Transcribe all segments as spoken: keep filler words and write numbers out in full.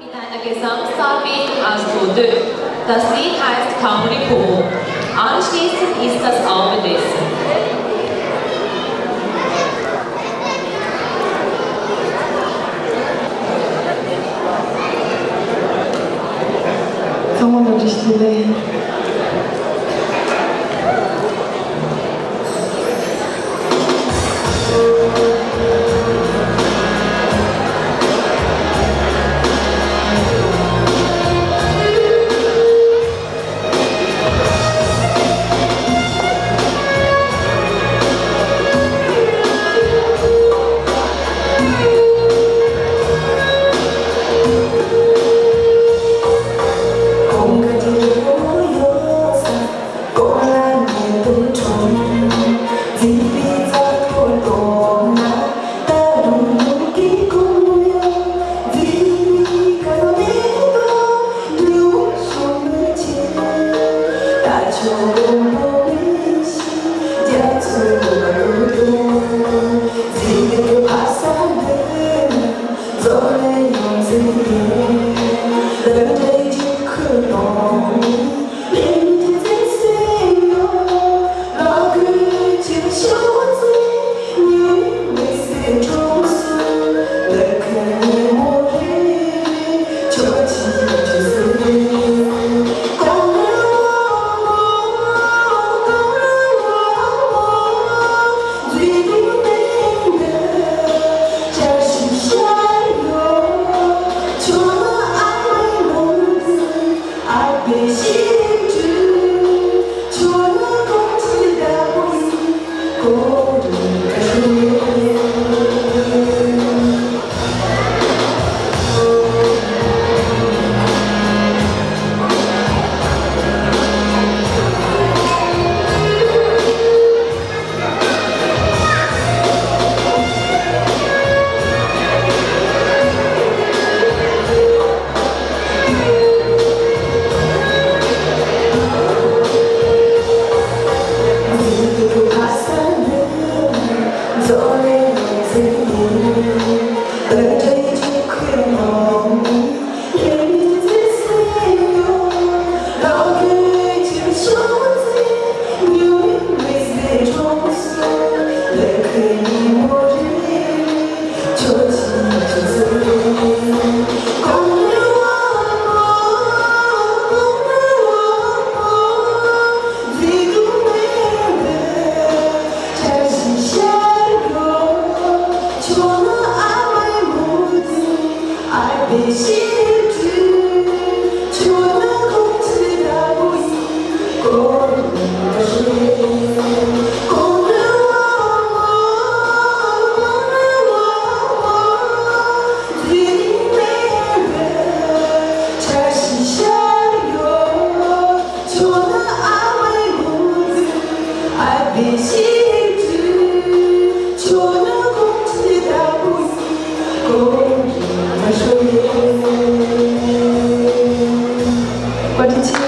Mit einer Gesamtzahl von acht Punkten. Das Lied heißt Kauri Poho. Anschliessend ist das Abendessen. ཚང་མ་ལ་བཀྲ་ཤིས་བདེ་ལེགས།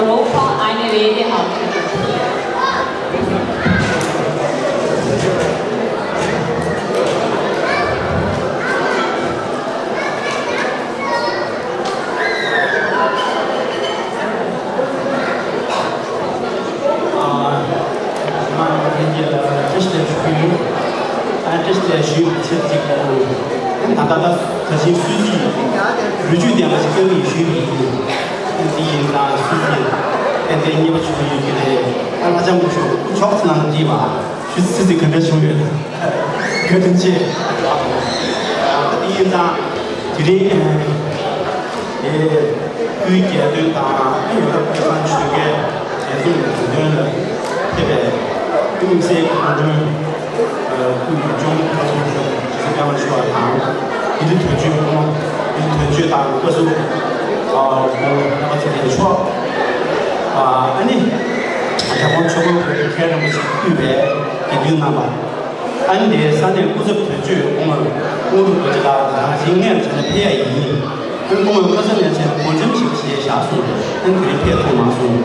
Europa eine Rede halten. ཨ་ཏེ་སི་ལས་ཞུས་པའི་ཆེད་ཅིག་ད་ལྟ་ད་ད་ཅིག་སུད་སི་ལོ་རྒྱུས་ལྡན་པ་ཞིག་སྐད་ཡིག་ཞུས་པའི་འདི་ཡིན་ཙང་སུད་སི་ཏན་ཏན་ཉེས་པ་བྱུང་ཡོད་ཀྱི་རེད། ཨ་ལྷ་ལྕམ་སྐུ་ཞབས་སྐུ་ཕྱོགས་ནང་བྲིས་པ་ཞུ་ཚིག་ཚིག་ག་འདྲ་བྱུང་ཡོད་ག་དྲིན་ཆེ། ཨ་འདི་ཡིན་ཙང་དེ་རིང་ཨེ་སྐུའི་རྒྱལ་དོན་དང་ཡོ་རོབ་ཀྱི་ཆོས་ཁའི་རྒྱལ་སྲུང་གི་དོན་ལ་ཕེབས་པའི་དམིགས་བསལ་གོ་སྒྲོན་སྐུའི་གཅུང་མོ་བཀའ་ཟུར་རྗེ་བཙུན་པད་མ་ཆེ་བ་དང་། ཡུལ་དོན་གཅོད་སྐུ་ངོ་ཡུལ་དོན་གཅོད་དང་བཀའ་ཟུར་སྐུ་ངོ་རྣམ་པ་ཚོ་ལ་ཕྱོགས་ཨ་ནི་རྒྱལ་དབང་ཆོས་འཁོར་གྱི་མཁན་རིན་པོ་ཆེ་དབུས་པའི་དགེ་འདུན་རྣམ་པ། ཨ་ནི་དེའི་ས་གནས་སྐུ་ཚབ་དོན་གཅོད་སྐུ་ངོ་དངོས་གྲུབ་རྡོ་རྗེ་ལགས་དང་ཞིང་ལས་ཚན་ལ་ཕེབས་ཡ་ཡིན། ཨ་ནི་སྐུ་ངོ་ཁ་སང་ནས་བྱས་སྒོ་འགྲེམས་ཤིག་བྱས་བཞག་སོང་། ཨ་ནི་དེ་རིང་ཕེབས་ཐུབ་མ་སོང་།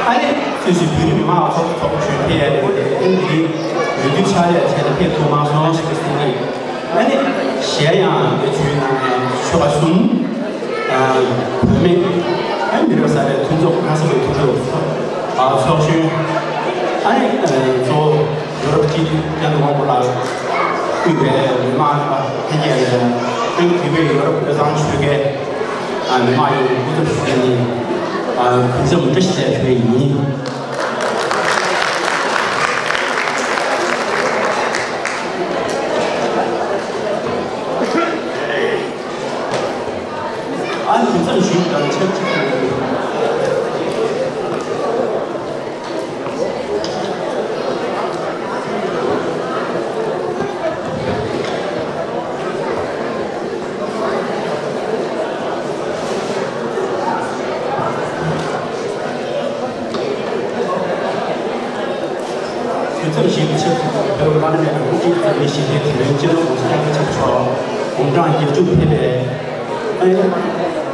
ཨ་ནི་སུད་སི་བོད་རིགས་མི་མང་ཚོགས་ཚོགས་ཞུགས་ཕེབས་ཡ་དེ་ཨ་ནི་དེ་རིང་འོས་བསྡུ་ཕྱག་ལས་བྱས་ནས་ཕེབས་ཐུབ་མ་སོང་ཞེས་གསུངས་ནས། ཨ་ནི་གཞན་ཡང་བོད་བརྒྱུད་ནང་ནས་ཆོལ་ཁ་གསུམ། ཨ་བོད་མི་ཨ་མི་རབས་གསར་པའི་མཐུན་ཚོགས་གོང་ས་པའི་མཐུན་ཚོགས་ཚོགས་ཨ་ཚོགས་གཞོན། ཨ་ནི་ཨ་གཙོ་བོ་ཡོ་རོབ་སྤྱི་འཐུས་ཀྱང་དབང་པོ་ལགས་དབུས་པའི་མི་མང་རྣམ་པ་ཕན་ཆད་ལ་ཨ་ནི་བོད་པའི་ཡོ་རོབ་བོད་ཚང་ཆོལ་ཁའི་ཨ་མི་མང་ཡོངས་སྐུ་ཚབ་ཞུ་མཁན་ནི་ཨ་གུས་བརྩི་བཀྲ་ཤིས་བདེ་ལེགས་ཞུ་ཡས་ཡིན། ཨ་ནི་མཚམས་ཞུགས་དང་ཆབས་ཅིག་དུས་མཚམས་ཤིག་ཆེད་དུ་བོད་རང་ནས་རང་སྐྱིད་ཚོ་ནས་ཞི་བདེའི་དེད་དཔོན་སྤྱི་ནོར་གོང་ས་སྐྱབས་མགོན་ཆེན་པོ་མཆོག་དགུང་གྲངས་བརྒྱད་ཅུ་ཕེབས་པའི་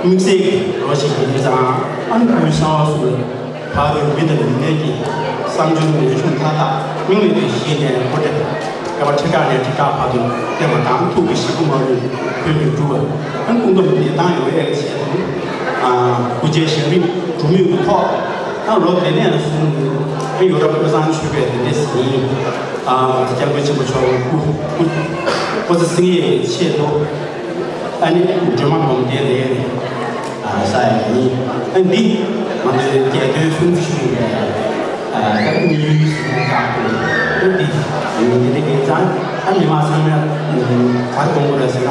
དམིགས་བསལ་གྱི་ལོ་ཞིག་ཡིན་ཙང་། ཨ་ནི་སྐུའི་གསང་བ་གསུམ་ལ་ཕ་རོལ་མི་དང་ཉེ་གནས་ཀྱི་བསམ་སྦྱོར་ངེས་འབྱུང་མཐའ་དག་སྙིང་ནས་དུ་བཞེས་ནས་འགོ་ཁྲིད་སྐལ་བ་ཁྲི་ཕྲག་ནས་ཁྲི་ཕྲག་བར་དུ་བསྟན་པ་དང་། ཐུགས་ཀྱི་ཞིག་པོ་མ་ལུས་བོད་ཀྱི་འབྲུག་པ་ཨ་ནི་སྐུ་འདོམས་བདེ་ཐང་ཡོང་ཡས་ཆེད་དུ་ཨ་སྐུ་ཕྱྭའི་ཞབས་རིམ་གྲོས་མོལ་གྱི་ཐོག་ཨ་ལོ་དེ་ནས་བཟུང་ཨ་ཡོ་རོབ་བོད་ཚང་ཆོས་པའི་དེ་འདྲས་ཡིན། ཨ་སྐྱབས་མགོན་ཆེན་པོ་མཆོག་སྐུ་སྐུ་སྐུ་ཚེ་བསྲིང་ཡས་ཆེད་དུ་ཨ་ནི་སྒྲོལ་མ་སྒོམ་སྡེ་ལས་ཨ་ས་ཡ་ཡིན། ཨ་འདི་ང་ཚོའི་རྒྱལ་དོན་སྲུང་བརྩི་ཞུ་བའི་ཨ་ད་དམིགས་ཡུལ་ཟེར་ན་ད་ཨ་འདི་ཡིན། འདི་འདྲ་ཡིན་ཙང་ཨ་མི་མང་ཚང་མས་ག་རེ་གཏོང་དགོས་རེད་ཟེར་ན།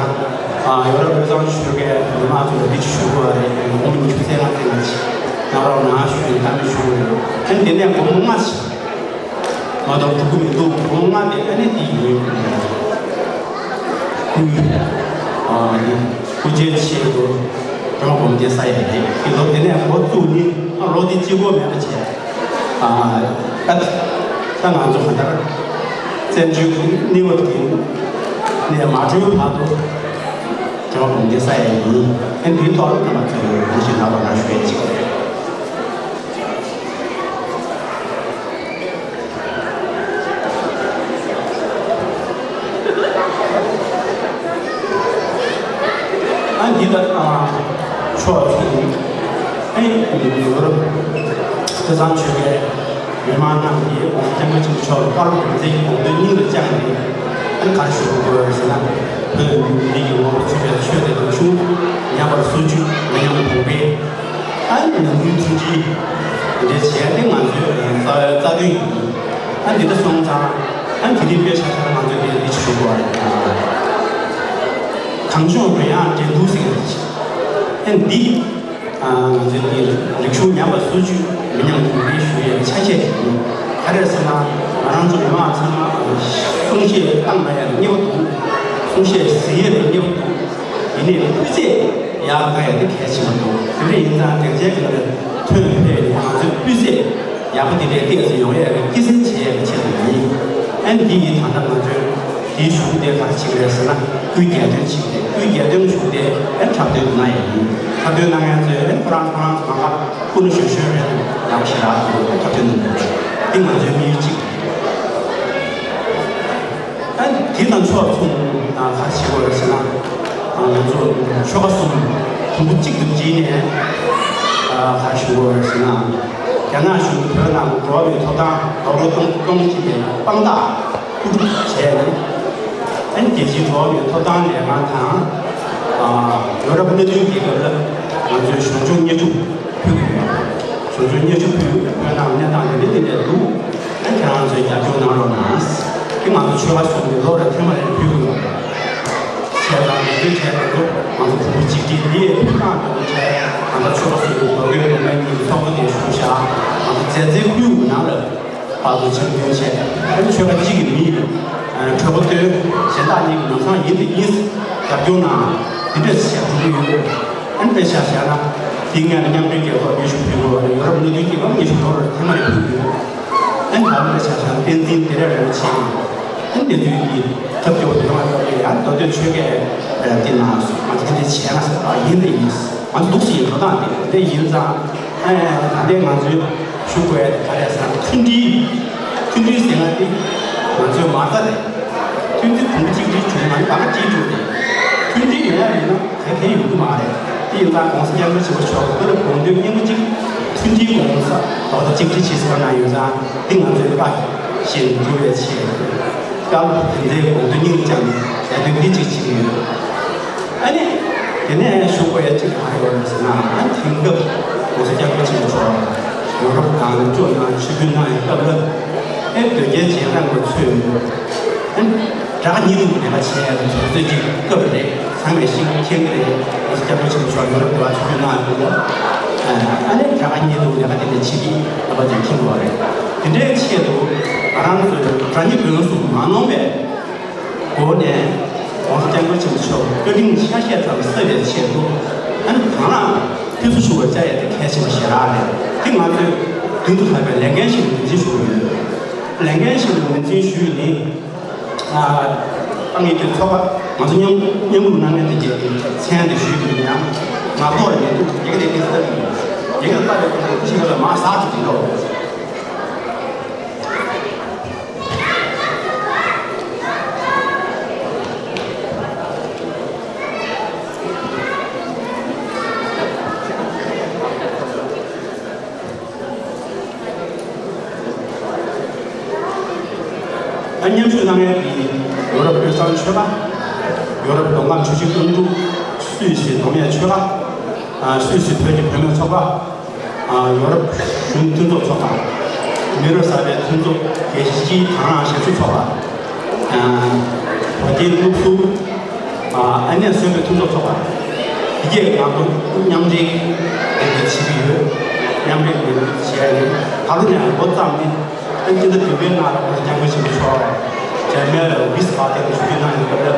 ཨ་ཡོ་རོབ་བོད་ཚང་ཆོས་ཁའི་མི་མང་ཚོ་ལ་འདི་ཅིག་ཞུ་དགོས་རེད། དགོང་མོ་ཉི་ཤུ་རྩ་ལྔ་ཙམ་ཅིག་ནང་རོགས་ནང་ཞུ་ཡིན། གཏམ་མི་ཞུ་དགོས་རེད། ཨ་འདི་ནས་དགོང་མོ་ལྔ་ཞིག་མ་གཏོགས་འགྲོ་གི་མི་འདུག་དགོང་མོ་ལྔ་དེ་ཨ་ནི་འདི་ཡིན། སྐུའི་ཨ་ནི་སྐུ་ཕྱྭའི་ཆེད་དུ་སྒྲོལ་མ་སྒོམ་སྡེ་ས་ཡ་རེད། དེ་ལོ་དེ་ནས་འགོ་བཙུགས་ནི་ཨ་ལོ་དེ་གཅིག་པོ་མེད་པ་བྱས། ཨ་ད་ད་ང་ཚོ་གང་ལྟར་བཙན་བྱོལ་གྱི་གནས་བབ་དེ་ནས་མ་གྲོལ་བར་དུ་སྒྲོལ་མ་སྒོམ་སྡེ་ས་ཡ་ཡིན། ཨ་འདིའི་ཐོག་ལ་རྣམ་པ་ཚོས་ཡོང་ཞིག་གནང་རོགས་གནང་ཞུ་ཡས་ཅིག་རེད། ཨ་འདི་ལ་ཨ་ཕྱོགས་ཚུགས་ཨེ་ཡོད་རབས་ཁ་སང་ཆོས་པའི་མི་མང་རྣམས་ཀྱིས་ཨོ་སྐྱབས་མགོན་ཆེན་པོ་མཆོག་ལ་བཀའ་སློབ་དམ་ཚིག་གི་དགོངས་དོན་སྙིང་ལ་བཅངས་ནས་ཨ་ནི་ག་རེ་ཞུ་དགོས་ཟེར་ན། བོད་མི་རིགས་ཀྱི་ངོ་བོ་གཙོས་པའི་ཆོས་དང་རིག་གཞུང་ཉམས་པར་སོར་ཆུད་མི་ཉམས་གོང་འཕེལ། ཨ་ནི་ནང་ཁུལ་མཐུན་སྒྲིལ་དེ་འདྲའི་བྱས་ཏེ་ང་ཚོའི་རྩ་བའི་རྩ་དོན་ཡིན། ཨ་འདི་འདྲ་སོང་ཙང་ཨ་ནི་དེ་རིང་དཔེ་ཆ་ཆ་ང་ཚོས་དེ་འདི་ཞུ་དགོས་པ་རེད། གངས་ལྗོངས་རོལ་དབྱངས་འགྲན་བསྡུར་ཟེར་གྱི་རེད། ཨ་འདི་ང་ཚོའི་འདི་རིག་གཞུང་ཉམས་པ་སོར་ཆུད་མི་ཉམས་གོང་འཕེལ་ཞུ་ཡའི་ཆ་ཤས་ཤིག་ཡིན། ག་རེ་ཟེར་ན་ང་རང་ཚོ་མི་མང་ཚང་མ་གསུང་བཤད་བཏང་ན་ཡང་སྙན་པོ་འདུག་གསུང་བཤད་གཟིགས་ཡས་ལ་སྙན་པོ་འདུག་ཡིན་ནའི་སྤུས་ཚད་ཡག་དགའ་ཡ་དེ་གལ་ཆེན་པོ་འདུག་དེ་འདྲ་ཡིན་ཙང་སྡིངས་ཆའི་སྒང་ལ་ཐོན་ཕེབས་ནས་ང་ཚོའི་སྤུས་ཚད་ཡག་པོ་དེ་འདྲའི་ཏོག་ཙམ་ཡོང་ཡ་གི་སྐྱེད་སྲིང་བྱེད་ཡ་གི་ཆེད་དུ་ཡིན། ཨ་ནི་འདི་ཡིན། ད་ལྟ་ང་ཚོའི་དེའི་གཞུག་གུ་དེ་ག་རེ་བྱེད་ཀྱི་རེད་ཟེར་ན་སྐུའི་རྒྱལ་དོན་བྱེད་ཀྱི་རེད། སྐུའི་རྒྱལ་ ལེམ་བྱུང་སྟེ་ཨེ་འཁྲབ་སྟོན་གནང་ཡ་ཡིན། འཁྲབ་སྟོན་གནང་མཁན་ཚོས་ཨེ་ཁོ་རང་ཁོ་རང་ཚོ་གང་ག་ཀུན་སློང་ཞུ་ཞུ་རེད། ཡག་པོ་ཞེ་དྲག་འདུག་འཁྲབ་སྟོན་གནང་མཁན་ཚོ་འདི་ང་ཚོའི་དམིགས་ཡུལ་གཅིག་རེད། ཨ་དེ་དང་ཕྱོགས་མཚུངས་ཨ་ག་རེ་བྱེད་དགོས་རེད་ཟེར་ན། ཨ་ང་ཚོ་ཆོལ་ཁ་གསུམ་དུམ་བུ་གཅིག་ཏུ་བརྗེས་ནས་ཨ་ག་རེ་ཞུ་དགོས་རེད་ཟེར་ན། རྒྱ་ནག་གཞུང་གིས་བོད་ནང་འགྲོ་བ་མིའི་ཐོབ་ཐང་རྡོག་རོལ་གཏོང་གཏོང་བཞིན་པའི་དཔང་རྟགས་ཐུགས་བྱས་ནས། ཨ་ནི་རྒྱལ་སྤྱིའི་འགྲོ་བ་མིའི་ཐོབ་ཐང་ལས་ཁང་དང་། ཨ་ཡོ་རོབ་མནའ་མཐུན་རྒྱལ་ཁབ་ལ་ང་ཚོས་གཞུང་ཕྱོགས་སྙན་ཞུ་ཕུལ་གྱི་ཡོད། གཞུང་ཕྱོགས་སྙན་ཞུ་ཕུལ། བོད་ནང་གནས་སྟངས་འདི་འདྲ་འདི་འདྲ་འདུག་ཨ་ཁྱེད་རང་ཚོས་རྒྱབ་སྐྱོར་གནང་རོགས་གནང་། དེ་ང་ཚོ་ཆོལ་ཁ་གསུམ་གྱིས་ལོ་རེར་ཐེངས་མ་རེ་ཕུལ་གྱི་ཡོད། བྱས་ཙང་ང་ཚོས་བྱས་ང་ཚོ་ང་ཚོ་ཕྲུ་གུ་གཅིག་སྒྲིལ་འདི་ཡི་ཕུལ་སྟངས་འདི་ཚོ་བྱས། ང་ཚོ་ཆོལ་ཁ་གསུམ་གྱི་ལོ་རྒྱུས་ལོ་མའི་གཉིས་ཚོགས་པ་དེ་ཞུགས་བཞག་ང་ཚོ་མཛད་རྗེས་ཁུལ་གྱི་ནང་ལ། བར་དུ་ཆིབས་བསྒྱུར་བྱས། ཨ་ནི་ཆོལ་ཁ་གཅིག་གི་མི་ཡིན། གྲོས་འགོ་བཏོན། གཞན་དག་གཉིས་ཀྱི་ལམ་སང་ཡིན་དེ་ཡིན། རྒྱབ་སྐྱོར་གནང་། དེ་འདྲ་ཞིག་བྱས་འགྲོ་གི་ཡོད། ཨ་ནི་དཔེ་ཆ་བཞག་ན། དེ་སྔོན་ལ་མཉམ་འབྲེལ་རྒྱལ་ཚོགས་སྙན་ཞུ་ཕུལ་དགོས་པ་རེད། ཡོ་རོབ་མནའ་མཐུན་རྒྱལ་ཁབ་སྙན་ཞུ་ལོ་རེར་ཐེངས་མ་རེ་ཕུལ་གྱི་ཡོད། ཨ་ནི་ད་ལྟ་དཔེ་ཆ་བཞག་ན་བསྟན་འཛིན་དེ་རེ་རེ་བྱས་ཡིན། ཨ་ནི་དེ་དུས་ཀྱི་ཐབས་སྐྱོ་བོ་དེ་མ་ཐོབ་པས་ཡང་མདོ་སྟོད་ཆོལ་ཁས་དེ་ན་ང་ཚོ་དེ་འདྲ་བྱས་ན་ཟེར་བ་ཡིན་དེ་ཡིན། ང་ཚོ་འདུག་སེ་ཡིན་འགྲོ་སྟངས་དེ་དེ་ཡིན་ཙང་། ཨ་ད་ལྟའི་ང་ཚོའི་ཞུ་དགོས་ཡ་དེ་ག་རེ་ཟེར་ན་མཐུན་སྒྲིལ། མཐུན་སྒྲིལ་ཟེར་ན་དེ་ང་ཚོའི་མ་རྩ་རེད། མཐུན་སྒྲིལ་དུམ་བུ་གཅིག་སྒྲིལ་བྱུང་ན་ང་ཚོ་གཅིག་སྒྲིལ་རེད། མཐུན་སྒྲིལ་མེད་ཡ་ཡིན་ན་ག་གེ་ཡོང་གི་མ་རེད། དེ་ཡིན་ཙང་༸གོང་ས་༸སྐྱབས་མགོན་ཆེན་པོ་མཆོག་གི་བཀའ་སློབ་དགོངས་དོན་སྙིང་པོ་གཅིག་མཐུན་སྒྲིལ་གོང་ས་རྡོག་རྩ་གཅིག་སྒྲིལ་བྱེད་ཟེར་བ་ན་ཡོད་ཙང་དེ་ང་ཚོའི་བཀའ་བཞིན་སྒྲུབ་པའི་ཆེད་དུ། བཀའ་སློབ་དེ་ཚོའི་དགོངས་དོན་སྙིང་བཅངས་ནས་ལས་དོན་འདི་གཅིག་བྱེད་ཀྱི་ཡོད། ཨ་ནི། དེ་ནས་ཞུ་དགོས་ཡ་གཅིག་ག་རེ་ཡོད་རེད་ཟེར་ན། ཨ་ནི་དེང་སྐབས་༸གོང་ས་༸སྐྱབས་མགོན་ཆེན་པོ་མཆོག་ཡོ་རོབ་དང་ནུབ་ཕྱོགས་ནང་ཆིབས་བསྒྱུར་གནང་བའི་སྐབས་ལ། ཨེ་དོལ་རྒྱལ་རྗེས་འབྲང་པ་ཚོས། ཨ་ནི་དགྲ་གཉེན་དུ་ལས་ཀ་བྱས་ཡ་དང་དུས་ཚོད་ཅིག་སྐབས་རེད། ཚང་མས་ཤེས་མཁན་གྱི་རེད།༸གོང་ས་༸སྐྱབས་མགོན་ཆེན་པོ་མཆོག་ཡོ་རོབ་དུ་བ་ཆིབས་བསྒྱུར་གནང་ཡོད་སྐབས་ལ། ཨ་ནི་དགྲ་གཉེན་དུ་ལས་ཀ་དེ་འདྲ་བྱེད་ཀྱི་ཡོད་པ་ཅིག་མཁྱེན་དགོས་རེད། དེ་འདྲའི་ཆེད་དུ་ང་རང་ཚོས་དགྲ་གཉེན་ཕུན་སུམ་མ་ནོར་བའི་སྒོ་ནས་༸གོང་ས་༸སྐྱབས་མགོན་ཆེན་པོ་མཆོག་བཀའ་དྲིན་ཆ་ཤས་ཙམ་གསབ་པའི་ཆེད་དུ། ཨ་ནི་གང་ལ་ཕེབས་བསུ་ཞུ་བར་བཅར་ཡ་དེ་གལ་ཆེན་པོ་ཞེ་དྲག་རེད། དེ་ང་ཚོས་མདུན་དུ་ལྷག་པའི་ལས་འགན་ཞིག་ངོས་འཛིན་ཞུ་གི་ཡོད། ལས་འགན་ཞིག་ངོས་འཛིན་ཞུས་ནས། ཨ་ངེད་ཀྱི་ཚོགས་པ་ང་ཚོ་མཉམ་མཉམ་རུབ་གནང་མཁན་དེ་གའི་མཚན་དེ་ཞུས་ཀྱི་ཡིན། ཡང་ངག་ཐོག་ལ་མི་འདུག་ཡི་གེ་དེ་ཏིག་ཙམ་ཡིན། ཡི་གེ་ལ་ལྟ་བའི་ཁོང་ཁྲོ་ཤིན་ཏུ་ལ་མ་ཟག་ཅིག་ཡིན་ལོ། ཨ་མཉམ་ཞུགས་གནང་མཁན་གྱི་ཡོ་རོབ་དབུས་གཙང་ཆོལ་ཁ། ཡོ་རོབ་མདོ་ཁམས་ཆུ་བཞི་སྟོན་དྲུག་སུད་སི་མདོ་སྨད་ཆོལ་ཁ། ཨ་སུད་སི་བོད་ཀྱི་བུད་མེད་ཚོགས་པ། ཨ་ཡོ་རོབ་གཞུང་མཐུན་ཚོགས་ཚོགས་པ། མི་རབས་གསར་པའི་མཐུན་ཚོགས། རྒྱལ་སྤྱིའི་དང་བླངས་ཞབས་ཞུ་ཚོགས་པ། ཨ་བོད་ཀྱི་སློབ་ཟུར། ཨ་ཨ་ནེ་གསོན་པོའི་མཐུན་ཚོགས་ཚོགས་པ། འདི་གས་ང་ཚོ་མཉམ་འབྲེལ་དེ་འདྲ་བྱེད་ཀྱི་ཡོད། མཉམ་འབྲེལ་དེ་འདྲ་བྱེད་ཡ་ཡིན། ད་ལོ་ནས་འགོ་བརྩམས་ནས། ཨ་སྤྱི་ཟླ་བདུན་པའི་ནང་ལ་༸གོང་ས་༸སྐྱབས་མགོན་ཆེན་པོ་མཆོག་འཇར་མན་ལ་ཝིས་བྷ་ཏན་ཆིབས་བསྒྱུར་གནང་ཡོད་སྐབས་ལ།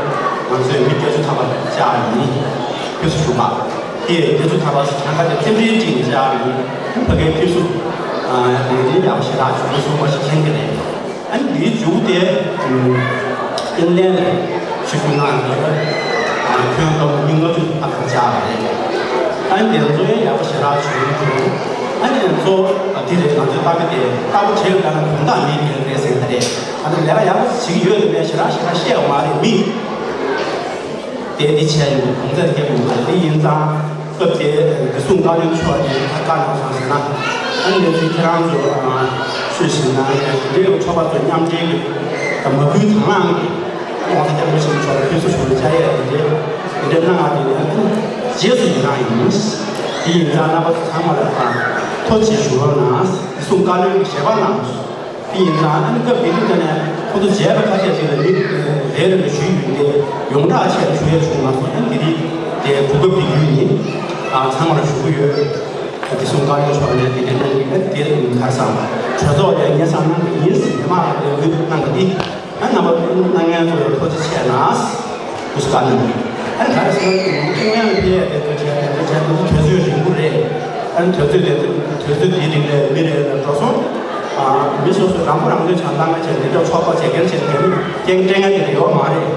ང་ཚོས་མི་བརྒྱད་ཅུ་ཐམ་པ་བཅར་ཡིན། ཕེབས་བསུ་ཞུ་བ། དེ་བརྒྱད་ཅུ་ཐམ་པ་ཞིག་གང་ག་དེ་རྟེན་འབྲེལ་བསྒྲིགས་ནས་བཅར་ཡིན། ཕ་གིའི་ཕེབས་བསུ་ལས་འགན་ཡག་པོ་ཞེ་དྲག་བྱུང་སོང་བ་ཞིག་མཁྱེན་གྱི་རེད། ཨ་ནི་འདིའི་མཇུག་དེ་ཨིན་ལན་ལ་ཆིབས་བསྒྱུར་གནང་ཡོད་པ། ཁྱོན་བསྡོམས་མི་ལྔ་བཅུ་ལྷག་ཙམ་བཅར་བ་རེད། ཨ་ནི་དེ་ཚོ་ཡང་ཡག་པོ་ཞེ་དྲག་བྱུང་འདུག་ཨ་ནི་གཙོ་བོ་འདི་རེད། ང་ཚོའི་ལྟ་གི་དེ་ལྟ་བུ་བྱས་ཡོད་ན་དོན་དག་མེད་མཁན་རེད་ཟེར་གི་རེད། ཨ་ནི་ལས་ཀ་ཡག་པོ་བྱེད་ཀྱི་ཡོད་རེད་པས། ཞེ་དྲག་ཞེ་དྲག་བཤད་ཡོད་མ་རེད། མི་དེ་འདི་བྱས་ཡོད་གོང་ཚད་རྒྱབ་ཡོད་མ་རེད། དེ་ཡིན་ཙང་། སྐབས་དེར་བདེ་སྲུང་བཀའ་བློན་མཆོག་ནས་ད་བཀའ་གནང་སོང་ཟེར་ན། ཨ་ནི་ཚོས་ཁྱེད་རང་ཚོ་ཤོད་ཟིན་ན་ཡང་དེ་འདྲའི་ཚོགས་པ་ཚོ་མཉམ་འབྲེལ་གྱི་མ་བསྐུལ་དང་བླངས་ཀྱིས་༸གོང་ས་༸སྐྱབས་མགོན་ཆེན་པོ་མཆོག་ལ་ཕེབས་བསུ་ཞུ་བར་བཅར་ཡས་དེ་འདྲའི་དེ་འདྲའི་གནང་བ་དེ་ནི་ཨ་ནི་རྗེས་སུ་ཡི་རང་ཡིན། དེ་ཡིན་ཙང་རྣམ་པ་ཚོ་ཚང་མ་ལ་ཐུགས་རྗེ་ཆེ་ཞུ་རོགས་གནང་། བདེ་སྲུང་བཀའ་བློན་གྱིས་ཞལ་པར་གནང་། དེ་ཡིན་ཙང་ཨ་ནི་སྐབས་དེ་དུས་ཙམ་ནས་ཁོང་ཚོ་མཇལ་བ་ཁ་ཤས་ཅིག་ལ་མི་རེ་རེ་ལ་ཞུས་ཡོད་དེ། ཡོངས་གྲགས་ཆེད་ཞུ་ཡས་བྱུང་མ་སོང་། ཨ་ནི་དེ་དུས་དེ་གོ་སྐབས་དེ་བརྒྱུད་ནས་ཨ་ཚང་མར་ཞུ་གི་ཡོད། བདེ་སྲུང་བཀའ་བློན་མཆོག་ནས་དེ་འདྲའི་གནང་གི་ཡོད། དེ་ཁར་སང་གྲོས་ཚོགས་ལ་སྙན་སེང་གནང་གི་ཡིན་ཟེར་མི་མང་ལ་འབོད་སྐུལ་གནང་གི་འདི། ཨ་རྣམ་པ་གནང་མཁན་ཚོ་ལ་ཐུགས་རྗེ་ཆེ་གནང་། ཨ་ནི་ག་རེ་ཟེར་ན་ཁྱེད་རང་ལ་ཕེབས་ཡས་དེ་ཚོ་བྱས་དེ་ཚོ་བྱས་དེ་ཚོ་དུས་ཚོད་རིང་པོ་རེད། ཨ་ནི་དུས་ཚོད་དེ་དུས་ཚོད་དེའི་རིང་ལ་མི་རེ་ལ་འགྲོ་སོང་། ཨ་མི་སོ་སོ་རང་མགོ་རང་ཐོན་བྱས་བཏང་མཁན་བྱས་འདི་འདྲ་ཚོགས་པ་བྱེད་མཁན་བྱས་དེ་ནི་སྐྱེལ་སྤྲད་མཁན་དེ་འདྲ་ཡོད་མ་རེད།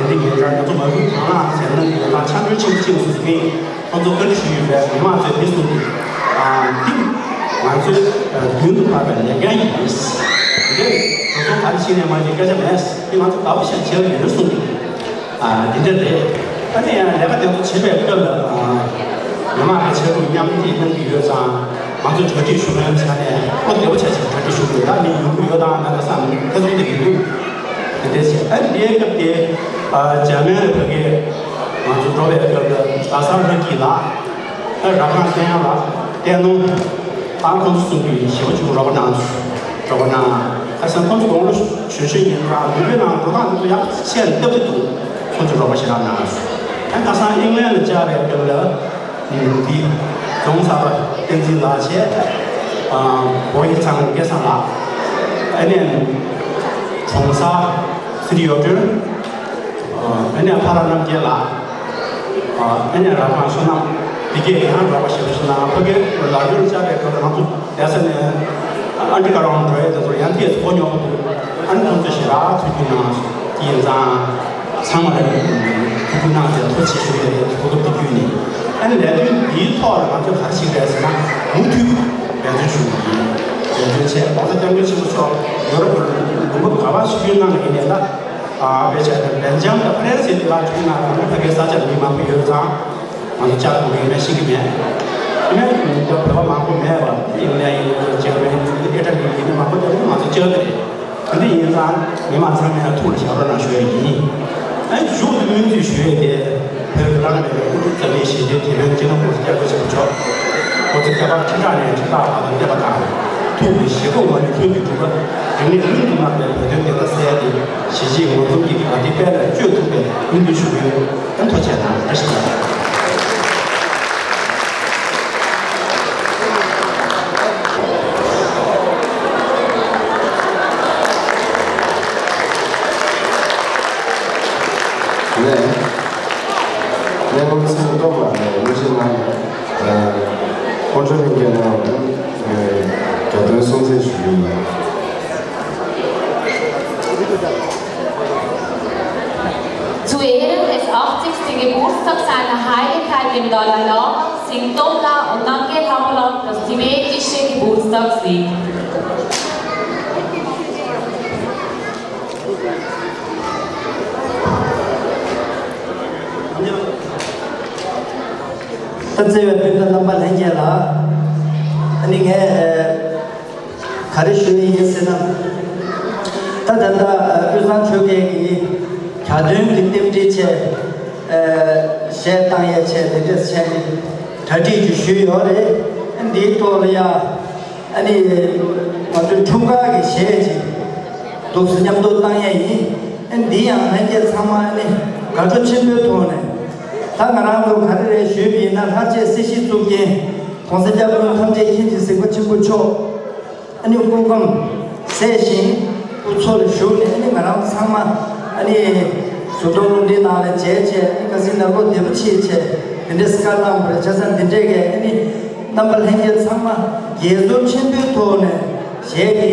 འདི་ཉེ་ཆར་ང་ཚོ་མ་བུ་གང་ལ་ཟེར་ན་འདི་ལ་ཆ་འཕྲུལ་ཆེན་པོ་ཆེན་པོ་སུ་ཡིན་ཁོང་ཚོ་བཀའ་འདྲི་ཞུས་ཡོད་པས། མི་མང་ཚོས་འདི་གསུངས་འདུག་ཨ། འདི་ང་ཚོའི་མདུན་དུ་བབས་པའི་ལས་འགན་ཡིན། འདི་ང་ཚོ་ག་རེ་བྱས་ནས་མ་བྱེད་སྐད་ཆ་མེད། འདི་ང་ཚོ་དགའ་པོ་ཞིག་བྱེད་ཀྱི་ཡོད་གསུངས་འདུག་ཨ། འདི་འདྲ་རེད། ཨ་ནི་ཡང་ལས་ཀ་དེ་ཚོ་བྱེད་པའི་སྐབས་ལ། ཨ། མི་མང་གི་ཆེད་དུ་མཉམ་འདེགས་གནང་གི་ཡོད་ཙང་། ང་ཚོ་གྲ་སྒྲིག་ཞུ་མཁན་ཆ་ནས་བློ་བདེ་པོ་བྱས་བྱས་གྲ་སྒྲིག་ཞུ་དགོས། ད་མི་ཉུང་གི་ཡོད་དང་མེད་པ་བསམ་ཐེ་ཚོམ་དེ་ཡིན་འདུག་དེ་འདྲ་བྱས། ཨ་ནི་དེའི་སྐབས་དེ། ཨ། འཇར་མན་ལ་ཕ་གི་ང་ཚོ་འགྲོ་བའི་སྐབས་ལ་ག་སར་ལྷ་སྐྱིད་ལགས། ཨ། རབ་སྒང་བསྟན་ཡག་ལགས། བསྟན་ནོར། ཨ། ཁོང་ཚོ་གསུམ་གྱིས་ཞེ་པོ་ཅིག་རོགས་པ་གནང་། རོགས་པ་གནང་། ཁ་སང་ཁོང་ཚོ་དགུང་ལོ་གཞོན་གཞོན་ཡིན་ཙང་ལུས་པོའི་ནང་འགྲོ་སྟངས་དེ་ཚོ་ཡག་པོ་བཤད་ནས་སྟབས་བདེ་འདུག་ཁོང་ཚོས་རོགས་པ་ཞེ་དྲག་གནང་། ཨ། ཁ་སང་ཨིང་ལན་ལ་བཅར་བའི་སྐབས་ལ། འདི་རྫོང་གསར་པ་བསྟན་འཛིན་ལགས་བྱས། ཨ། བོ་ཡི་ཚང་སྐལ་བཟང་ལགས། ཨ་ནི་གྲོང་གསར་སི་ཏི་ཡོ་ཏྲོན། ཨ་ནི་ཕ་ར་རྣམ་རྒྱལ་ལགས། ཨ་ནི་རབ་སྒང་བསོད་ནམས། འདི་གས་ཡང་རོགས་པ་ཞེ་པོ་ཞིག་གནང་། ཕ་གིར་ལ་ཡོལ་བཅར་བའི་སྐབས་ལ་ང་ཚོ་བསྡད་ས་ནས་ཨན་ཏི་ཀ་རོང་འགྲོ་ཡས་དེ་ཚོར་ཡང་ཐེངས་གོ་མྱོང་བ་འདུག་ཨ་ནི་ཁོང་ཚོས་ཞེ་དྲག་ཐུགས་རྒྱུས་གནང་སོང་། དེ་ཡིན་ཙང་ཚང་མ་ལ་ཐུགས་རྒྱུས་གནང་སྟེ་ཐུགས་རྗེ་ཆེ་ཞུ་ཡས་རེད། གོ་སྐབས་འདི་བརྒྱུད་ནས། ཨ་ནི་ལས་དོན་འདིའི་ཐོག་ལ་ང་ཚོས་ག་རེ་བྱེད་ཀྱི་རེད་ཟེར་ན། མུ་མཐུད་འབད་བརྩོན་ཞུ་གི་ཡིན། འབད་བརྩོན་བྱས། ༸གོང་ས་༸སྐྱབས་མགོན་ཆེན་པོ་མཆོག་ཡོ་རོབ་ལུང་པ་ག་པར་ཆིབས་བསྒྱུར་གནང་གི་ཡིན་ནའི་ལ། ཨ། དཔེ་ཆ་དང་སྦེལ་ཇམ་དང་ཧྥ་རན་སི་དེ་ལ་ཆུང་ན་གང་ཕ་གིའི་ས་ཆར་མི་མང་པོ་ཡོད་ཙང་། ང་ཚོ་བཅར་དགོས་ཀྱི་ཡོད་མེད་ཤེས་ཀྱི་མེད། དེ་ནས་ད་བོད་པ་མང་པོ་མེད་པ། ཨིན་ལན་ཡིན། འཇར་མན་ཡིན། ཨི་ཊ་ལི་ཡིན། མི་མང་པོ་དེ་ང་ཚོ་བཅར་གྱི་རེད། དེ་འདྲ་ཡིན་ཙང་མི་མང་ཚང་མས་ཐུགས་ལ་བཞག་རོགས་གནང་ཞུ་ཡ་ཡིན། ཨ་ནི་མཇུག་ཏུ་སྨོན་ཚིག་ཞུ་ཡས་དེ། བོད་རང་གི་དབུ་ཁྲིད་རྩ་བའི་ཞི་བདེའི་དེད་དཔོན་སྤྱི་ནོར་༸གོང་ས་༸སྐྱབས་མགོན་ཆེན་པོ་མཆོག ༸གོང་ས་སྐྱབས་མགོན་ཁྲི་ཕྲག་ནས་ཁྲི་ཕྲག་བར་དུ་གནས་པ་དང་། ཐུགས་ཀྱི་བཞེད་དགོངས་ངོ་མ་ནི་ལྷུན་གྱིས་གྲུབ་པ། རིང་ནས་ལྷུན་གྱིས་གྲུབ་པའི་བོད་དོན་བདེན་མཐའ་གསལ་ཏེ། གཞིས་བྱེས་ངོ་འཛོམས་ཀྱི་དགའ་བདེའི་དཔལ་ལ་སྤྱོད་ཐུབ་པའི་སྨོན་འདུན་ཞུ་གི་ཡོད། ཐུགས་རྗེ་གནང་། བཀྲ་ཤིས་བདེ་ལེགས། ལན། ལན། སྐུ་ཚེ་སྟོབས་ལགས་ནས་དབུ་འབྱེད་གནང་། སྐུ་མགྲོན་ལྷན་རྒྱས་རྣམས་རྒྱལ་དོན་སྲུང་བརྩི་ཞུ་རྒྱུ་ཡིན། Zu Ehren des achtzigsten Geburtstags seiner Heiligkeit dem Dalai Lama singt Domla und Nangye Hamolang das tibetische Geburtstagslied. ད་བརྩེ་བའི་སྤུན་ཟླ་རྣམ་པ་ལྷན་རྒྱས་ལ། ཨ་ནི་ངས་ཨ་ག་རེ་ཞུ་ཡི་ཡིན་ཟེར་ན། ད་ད་ལྟ་ཨ་དབུས་གཙང་ཆོལ་ཁའི་གི་གྱ་སྟོན་གྱི་རྟེན་འབྲེལ་ཆེད། ཨ་གཞས་བཏང་ཡས་ཆེད་དེ་འདྲས་བྱས་ནས་གྲ་སྒྲིག་ཅིག་ཞུས་ཡོད་རེད། ཨ་འདིའི་ཐོག་ལ་ཡ། ཨ་ནི་ང་ཚོའི་འཁྲུངས་སྐར་གྱི་གཞས་ཅིག་འདུག་སེ་མཉམ་དུ་བཏང་ཡས་ཡིན། ཨ་འདི་ཡང་ལྷན་རྒྱས་ཚང་མ་ཨ་ནི་དགའ་སྤྲོ་ཆེན་པོའི་ཐོག་ནས། ད་ང་རང་ཚོ་ག་རེ་རེད་ཞུས་པ་ཡིན་ན། ལྷར་བཅས་སྲིད་ཞིའི་གཙུག་རྒྱན་༸གོང་ས་༸སྐྱབས་མགོན་ཐམས་ཅད་མཁྱེན་ཅིང་གཟིགས་པ་ཆེན་པོ་མཆོག་ཨ་ནི་སྐུ་ཁམས་བཟང་ཞིང་སྐུ་འཚོ་ལ་བཞུགས་ནས། ཨ་ནི་ང་རང་ཚང་མ་ཨ་ནི་གཟུགས་མཐོང་རླུང་མཁྲིས་ནང་ལ་མཇལ་བྱས། ཨ་ནི་ཁ་སང་ནང་ལོ་བདེ་པོ་བྱེད་བྱས་དེ་འདྲའི་སྐར་བཏང་བ་རེད། བྱས་ཙང་འདི་འདྲའི་གི་ཨ་ནི་རྣམ་པ་ལྷན་རྒྱས་ཚང་མ་དགྱེས་ཚོར་ཆེན་པོའི་ཐོག་ནས་གཞས་འདི་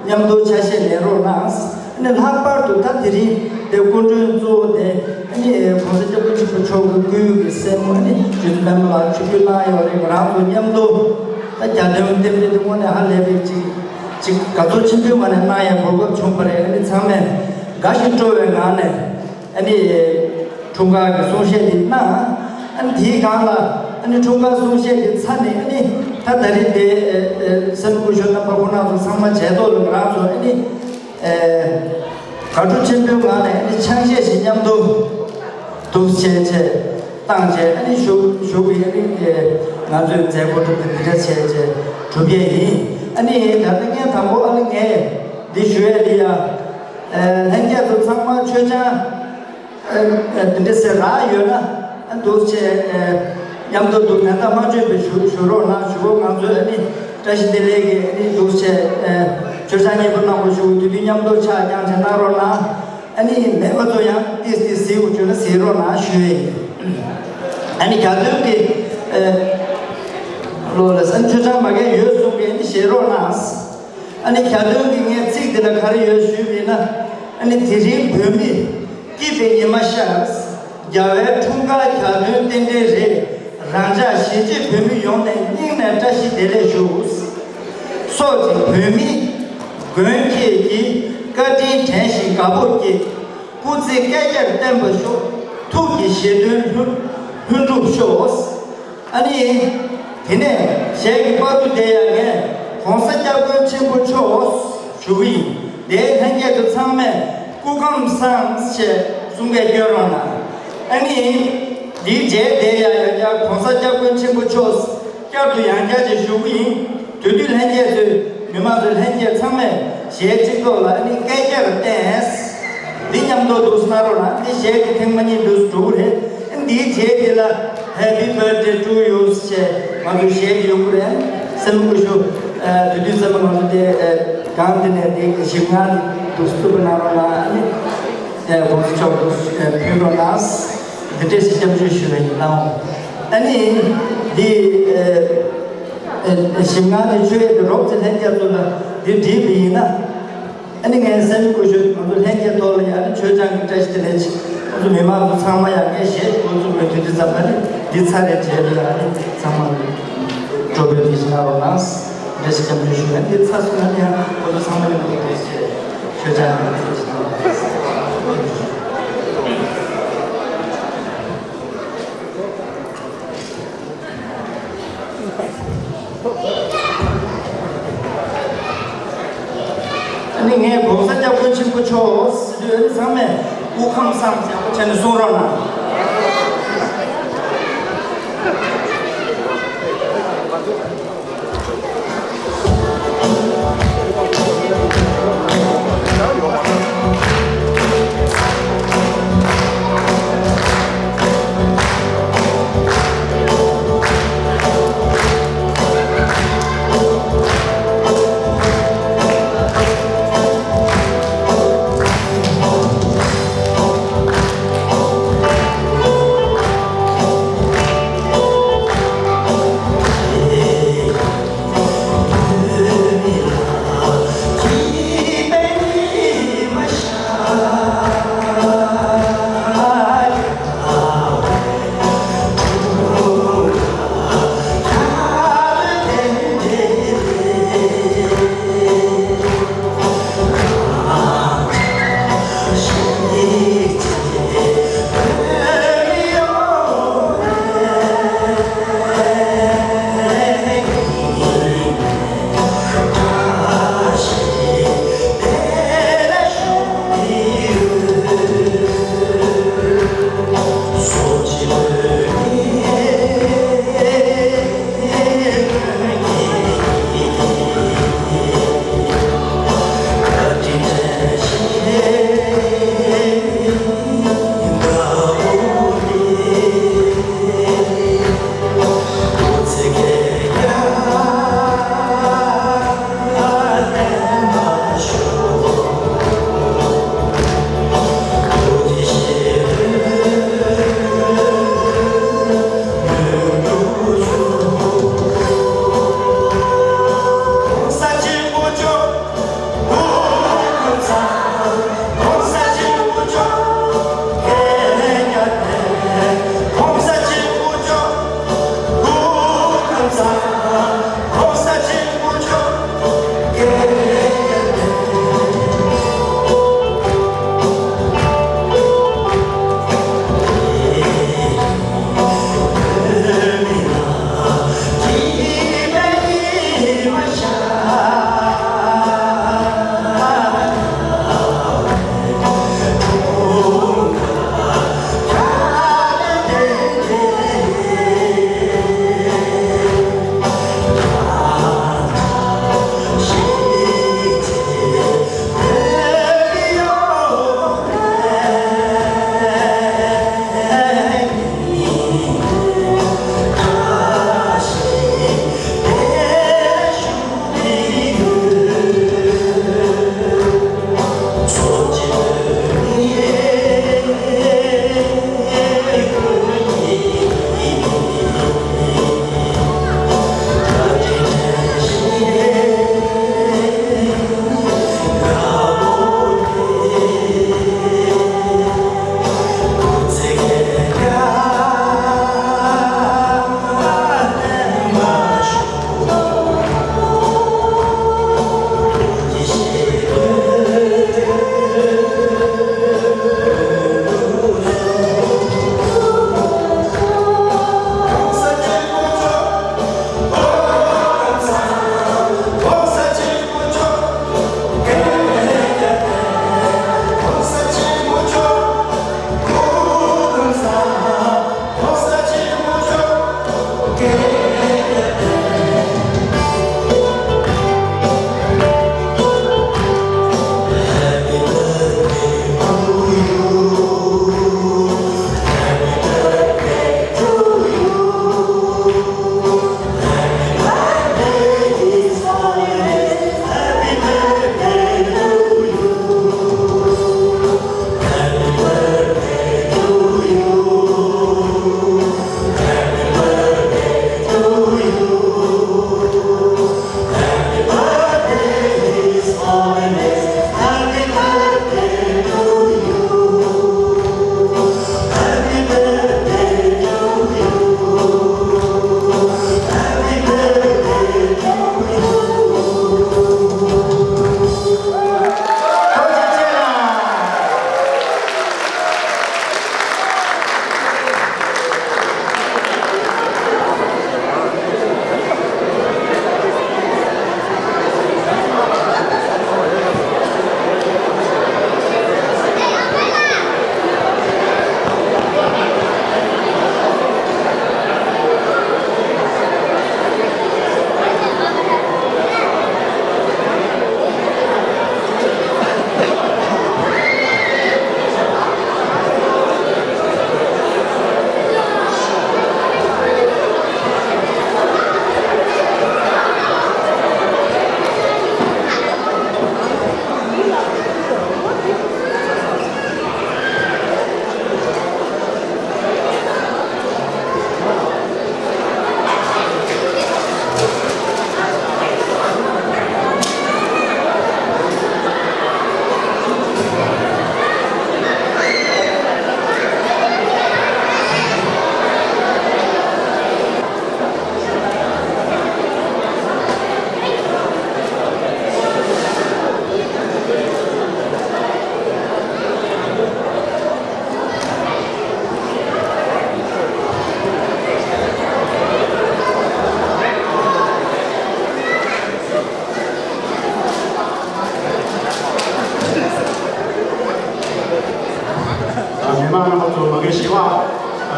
མཉམ་དུ་ཆ་ཤས་ལེན་རོགས་གནང་། ཨ་ནི་ལྷག་པར་དུ་ད་དེ་རིང་དེ་སྐུ་མགྲོན་གཙོ་བོ་དེ་ཨ་ནི་༸གོང་ས་༸སྐྱབས་མགོན་ཆེན་པོ་མཆོག་གི་སྐུའི་གི་སྲས་མོ་ཨ་ནི་རྗེ་བཙུན་པད་མ་ལགས་ཆིབས་བསྒྱུར་གནང་ཡོད་རེད། ང་རང་ཚོ་མཉམ་དུ་ད་གྱ་སྟོན་རྟེན་འབྲེལ་དེ་དངོས་གནས་ཧ་ལས་པའི་ཅིག་ཅིག་དགའ་ཚོར་ཆེན་པོའི་ངང་ནས་གནང་ཡའི་གོ་སྐབས་བྱུང་བ་རེད། ཨ་ནི་ཚང་མས་དགའ་ཞིང་སྤྲོ་བའི་ངང་ནས་ཨ་ནི་འཁྲུངས་སྐར་གྱི་གསུང་བཤད་འདི་གནང་། ཨ་ནི་དེའི་སྒང་ལ་ཨ་ནི་འཁྲུངས་སྐར་གསུང་བཤད་ཀྱི་ཚབ་ནས་ཨ་ནི་ད་ད་རེས་དེ་ཨ་ཨ་སེམས་སྐུ་ཞབས་རྣམ་པ་ཁོང་རྣམ་ཚོ་ཚང་མ་མཇལ་ཐོག་ལ་ང་རང་ཚོ་ཨ་ནི་ཨ་དགའ་སྤྲོ་ཆེན་པོའི་ངང་ནས་ཨ་ནི་ཆང་གཞས་ཤིག་མཉམ་དུ་འདུག་བྱས་བྱས་བཏང་བྱས། ཨ་ནི་བཞུགས་བཞུགས་པའི་ཨ་ནི་ཨ་ང་ཚོའི་མཛད་སྒོ་གྲུབ་པ་འདི་འདྲ་བྱས་བྱས་གྲུབ་པ་ཡིན། ཨ་ནི་ད་ལྟ་ངས་དང་པོ་ཨ་ནི་ངས་འདི་ཞུ་ཡས་འདི་ཡ། ཨ་ལྷན་རྒྱས་ཚོ་ཚང་མ་མཆོད་ཆང་ཨ་ཨ་འདི་འདྲ་ཟེར་རག་ཡོད་ན་ཨ་འདུག་བྱས་ཨ་མཉམ་དུ་འདུག་ད་ལྟ་མ་མཆོད་པའི་ཞུ་ཞུ་རོགས་གནང་། ཞུ་བོ་ང་ཚོས་ཨ་ནི་བཀྲ་ཤིས་བདེ་ལེགས་ཀྱི་ཨ་ནི་འདུག་བྱས་ཨ་མཆོད་ཆང་མཉེས་པོ་གནང་བ་ཞུ། དེ་དུས་མཉམ་དུ་ཕྱག་བརྐྱངས་བྱས་གནང་རོགས་གནང་། ཨ་ནི་མེད་པ་ཚོ་ཡང་ཏིས་ཏིས་གཟིགས་འོ་བྱོས་ན་གཟིགས་རོགས་གནང་ཞུ་ཡས་ཡིན། ཨ་ནི་གྱ་སྟོན་གྱི་ཨ་ལོ་ལ་སང་མཆོད་ཆང་མ་གས་ཡོད་གསུང་གི་ཨ་ནི་བཞེས་རོགས་གནང་། ཨ་ནི་གྱ་སྟོན་གྱི་ངས་ཚིག་འདི་ལ་ག་རེ་ཡོད་ཞུས་པ་ཡིན་ན། ཨ་ནི་དེ་རིང་བོད་མི་ སྐྱིད་པའི་ཉི་མ་ཤར། རྒྱལ་བའི་འཁྲུངས་སྐར་གྱ་སྟོན་རྟེན་འབྲེལ་རེད། རང་ཅག་གཞིས་བྱེས་བོད་མི་ཡོངས་ནས་སྙིང་ནས་བཀྲ་ཤིས་བདེ་ལེགས་ཞུ། སོགས་ཀྱིས་བོད་མིའི་མགོན་ཁྱེད་ཀྱི་བཀའ་དྲིན་དྲན་ཞིང་དགའ་སྤོབས་སྐྱེས། སྐུ་ཚེ་བསྐལ་བརྒྱར་བརྟན་པར་ཤོག་ཐུགས་ཀྱི་བཞེད་དོན་ལྷུན་ལྷུན་གྲུབ་ཤོག་ཨ་ནི། དེ་ནས་གཞས་ཀྱི་བར་དུ་དེ་ཡང་ངས་༸གོང་ས་༸སྐྱབས་མགོན་ཆེན་པོ་མཆོག་ཞུ་གི་ཡིན། དེའི་ལྷན་རྒྱས་ཚོ་ཚང་མས་སྐུ་ཁམས་བཟང་ཞེས་གསུང་སྐད་སྐྱོན་རོགས་གནང་། ཨ་ནི། འདིའི་རྗེས་དེ་ཡང་ཡང་བསྐྱར་༸གོང་ས་༸སྐྱབས་མགོན་ཆེན་པོ་མཆོག་བསྐྱར་དུ་ཡང་བསྐྱར་ཅིག་ཞུ་གི་ཡིན། དེ་དུས་ལྷན་རྒྱས་ཚོས་མི་མང་ཚོས་ལྷན་རྒྱས་ཚང་མས་གཞས་གཅིག་ཐོག་ལ་ཨ་ནི་སྐད་རྒྱག་ཏེ། འདི་མཉམ་དུ་འདུག་སེ་གནང་རོགས་གནང་། འདི་གཞས་ཀྱི་ཐེངས་མ་གཉིས་འདུག་སེ་འགྲོ་གི་རེད། འདིའི་རྗེས་དེ་ལ་Happy Birthday to you ཞེས་ང་ཚོའི་གཞས་ཀྱི་ཡོང་གི་རེད། སེམས་སྐུ་ཞུ། དེ་དུས་ཙམ་པ་ང་ཚོ་དེ་གང་དེ་ནས་དེ་ཞིབ་ངང་འདུག་སེ་ཐུགས་ཁུར་གནང་རོགས་གནང་། ཨ་ནི་༸གོང་ས་མཆོག་ཏུ་ཕུལ་རོགས་གནང་། འདི་འདྲས་ཞིག་སྐྱབས་བཅོལ་ཞུ་བའི་ཡིན་ནའང་། ཨ་ནི་འདི་ཞིབ་ངང་དེ་ཆོས་ཡོད་དེ་རོབ་ཙེ་ལྷན་རྒྱས་ཚོ་ལ་འདི་བྲིས་པ་ཡིན་ན། ཨ་ནི་ངས་སེམས་སྐུ་ཞུ། ང་ཚོ་ལྷན་རྒྱས་ཐོག་ལ་ཡང་ནི་མཆོད་ཆང་གི་བཀྲ་ཤིས་བདེ་ལེགས། ང་ཚོ་མི་མང་ཚོ་ཚང་མ་ཡང་ངས་གཞས་འགོ་བཙུགས་པའི་དུས་དེ་ཙམ་པ་ནི་འདི་ཚར་རེ་བྱས་ལ་ཨ་ནི་ཚང་མ་སྤྲོ་པོའི་དུས་ཤིག་གནང་རོགས་གནང་། བཀྲ་ཤིས་སྐྱབས་བཅོལ་ཞུ་ཡ། འདི་ཚར་སོང་ན་ནི་ཡང་ང་ཚོ་ཚང་མ་ཡོང་གི་རེད་ཅེས་མཆོད་ཆང་གི་བཀྲ་ཤིས་གནང་རོགས་གནང་། ཨ་ནི་ངས་༸གོང་ས་༸སྐྱབས་མགོན་ཆེན་པོ་མཆོག་ཟེར་དུས་ཨ་ནི་ཚང་མས་སྐུ་ཁམས་བཟང་ཡག་པོ་བྱས་ནས་གསུང་རོགས་གནང་།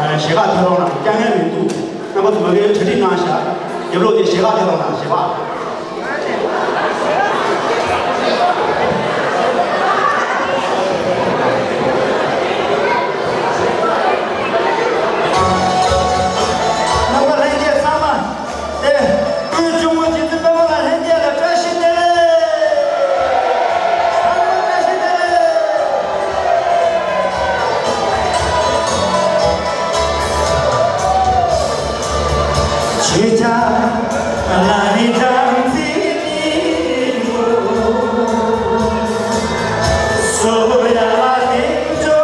ཞལ་ཁ་ཐོན་རོགས་གནང་། སྐྱ་ངལ་མི་འདུག་རྣམ་པ་ཚོ་མ་གིར་གྲ་སྒྲིག་གནང་ཤག་རྒྱབ་ལོགས་དེ་ཞལ་ཁ་ཐོན་རོགས་གནང་། ཞལ་ཁ། རྣམ་པ་ལྷན་རྒྱས་ཚང་མ། ཏེ། སྐུའི་གཅུང་མོ་རྗེ་བཙུན་པད་མ་ལ་ལྷན་རྒྱས་ལ་བཀྲ་ཤིས་བདེ་ལེགས། ཚང་མ་བཀྲ་ཤིས་བདེ་ལེགས། ཆོས་རྒྱལ་ལ་ནི་སྦྲང་རྩི་སྙིང་པོ། སོ་ཡ་ལ་དེང་ཆོ།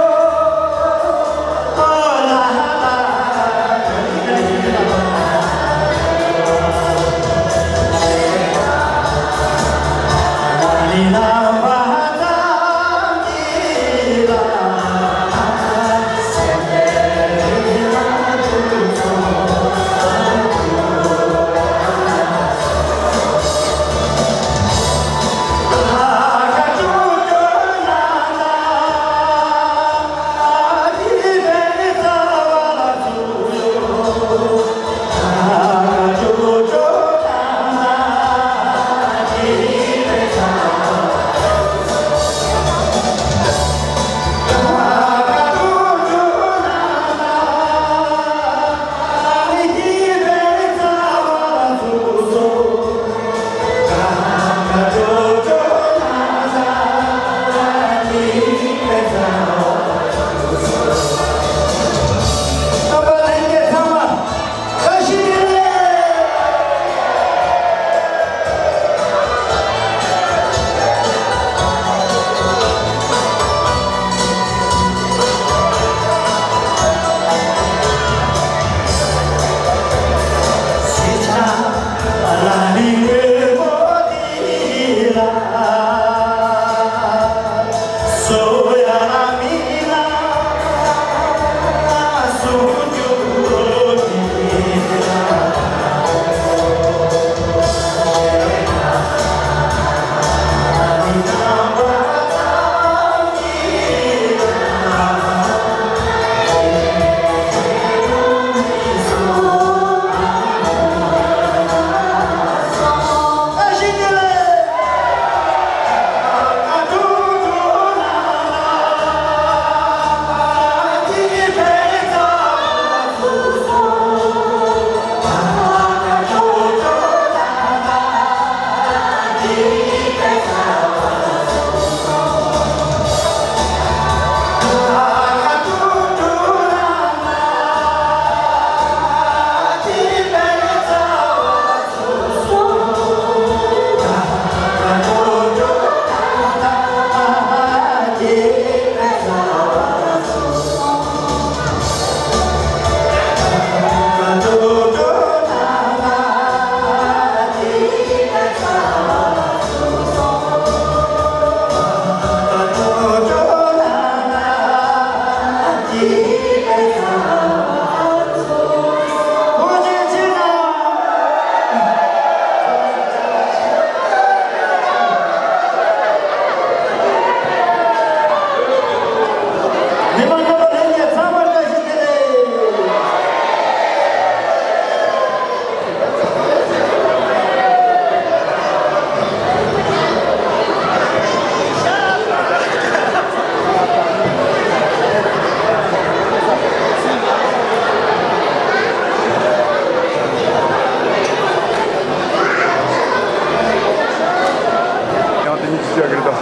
ཡང་དེ་ཉིད་ཀྱི་བྱ་དགའ་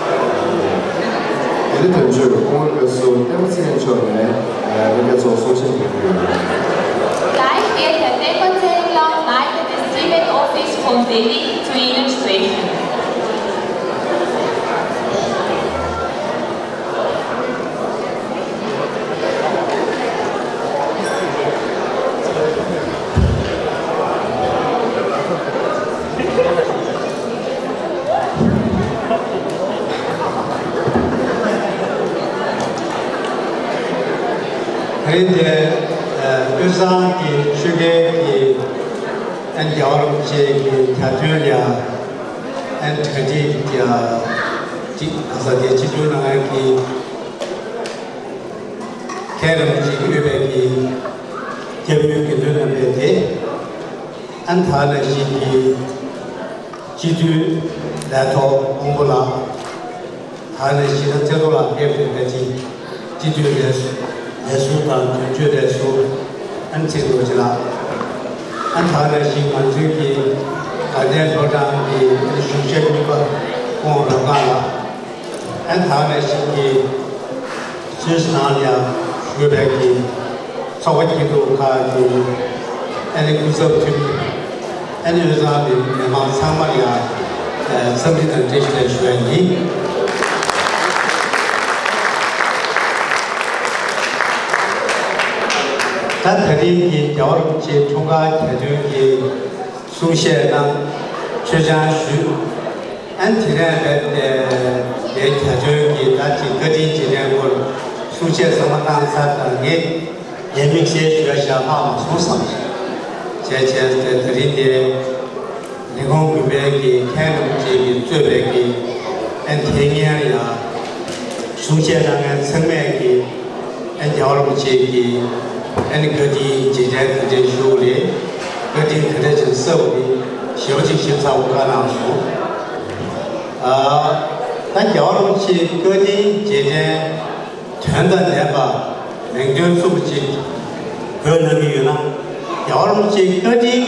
རེད་ད། དེ་ནི་དོན་གཅོད་སྐུ་ངོ་བཀའ་ཟུར་བསྟན་པ་ཚེ་རིང་མཆོག་ནས་ལྷན་རྒྱས་ཚོར་གསུང་བཤད་ཞུ་རྒྱུ་ཡོད། Gleich wird Herr Tempo Zengler, Leiter des Tibet Office von Delhi, zu Ihnen sprechen. ཨ་རི་དེ་དབུས་གཙང་གི་ཆོས་རྒྱལ་གྱི་ཨན་རྒྱལ་བ་རིན་པོ་ཆེ་གི་གྱ་སྟོན་ལ་ཨན་གྲ་སྒྲིག་ཡ་གཅིག་ག་ས་དེ་ཆིབས་བསྒྱུར་གནང་མཁན་གྱི་མཁན་རིན་པོ་ཆེ་གི་དབུས་པའི་གི་སྐྱབས་མགོན་དགེ་འདུན་རྣམ་པས་དེ། ཨན་ཐ་ན་ཞིག་གི་སྤྱི་འཐུས་ལས་ཐོག་དབང་པོ་ལགས། ད་ནས་གཞིས་ཀ་རྩེ་ཐོག་ལ་ཕེབས་པའི་བཀའ་དྲིན། སྤྱི་འཐུས་ལས་ལས་ཟུར་དང་དོན་གཅོད་ལས་ཟུར། ཨན་ཚེ་རྡོ་རྗེ་ལགས། ཨན་ད་ནས་གཞིས་ང་ཚོའི་གི་དགའ་ལྡན་ཕོ་བྲང་གི་ཨན་གཞུང་ཞབས་གཉིས་པ་ཁོང་རབ་སྒང་ལགས། ཨན་ད་ནས་གཞིས་ཀྱི་སུད་སི་ནང་ལ་ཡང་བཞུགས་པའི་གི་ཚོགས་པ་སྐྱིད་སྡུག་ཁག་གི་ཨ་ནི་སྐུ་ཚབ་འཐུས་མི། ཨ་ནི་དབུས་གཙང་མི་མི་མང་ཚང་མར་ཡང་འཚམས་འདྲི་དང་བཀྲ་ཤིས་བདེ་ལེགས་ཞུ་ཡ་ཡིན། ད་ད་རིང་གི་རྒྱལ་བ་རིན་པོ་ཆེའི་འཁྲུངས་སྐར་གྱ་སྟོན་གྱི་གསུང་བཤད་གནང་། མཆོད་ཆང་ཞུས། ཨན་དེ་རིང་རྦད་དེ་དེའི་གྱ་སྟོན་གྱི་ད་ཅིག་བཀའ་དྲིན་རྗེས་དྲན་སྐོར་གསུང་བཤད་ཚང་མ་གནང་ཚར་དང་ངས་ངས་དམིགས་བསལ་ཞུ་ཡ་ཞག་ལྷག་མ་སོང་བསམ། བྱས་བྱས་ཏེ་ད་རིང་དེ་ལས་ཁུངས་དགོན་པའི་གི་མཁན་རིན་པོ་ཆེ་གིས་གཙོས་པའི་གི་ཨན་དེ་སྔོན་ཡང་གསུང་བཤད་གནང་མཁན་ཚང་མས་གི་ཨན་རྒྱལ་བ་རིན་པོ་ཆེ་གི་ཨན་བཀའ་དྲིན་རྗེས་དྲན་ག་འདྲས་ཞུ་རེད། བཀའ་དྲིན་ག་འདྲས་ཅིག་གསལ་བོ་རེད། ཞེ་པོ་ཅིག་ཞིབ་ཚགས་པོ་བཀའ་གནང་སོང་། ཨ་ད་རྒྱལ་བ་རིན་པོ་ཆེའི་བཀའ་དྲིན་རྗེས་དྲན་དོན་དང་ལྡན་པ་མིང་དོན་མཚུངས་པ་ཅིག་འགོད་གནང་གི་ཡོད་ན། རྒྱལ་བ་རིན་པོ་ཆེའི་བཀའ་དྲིན་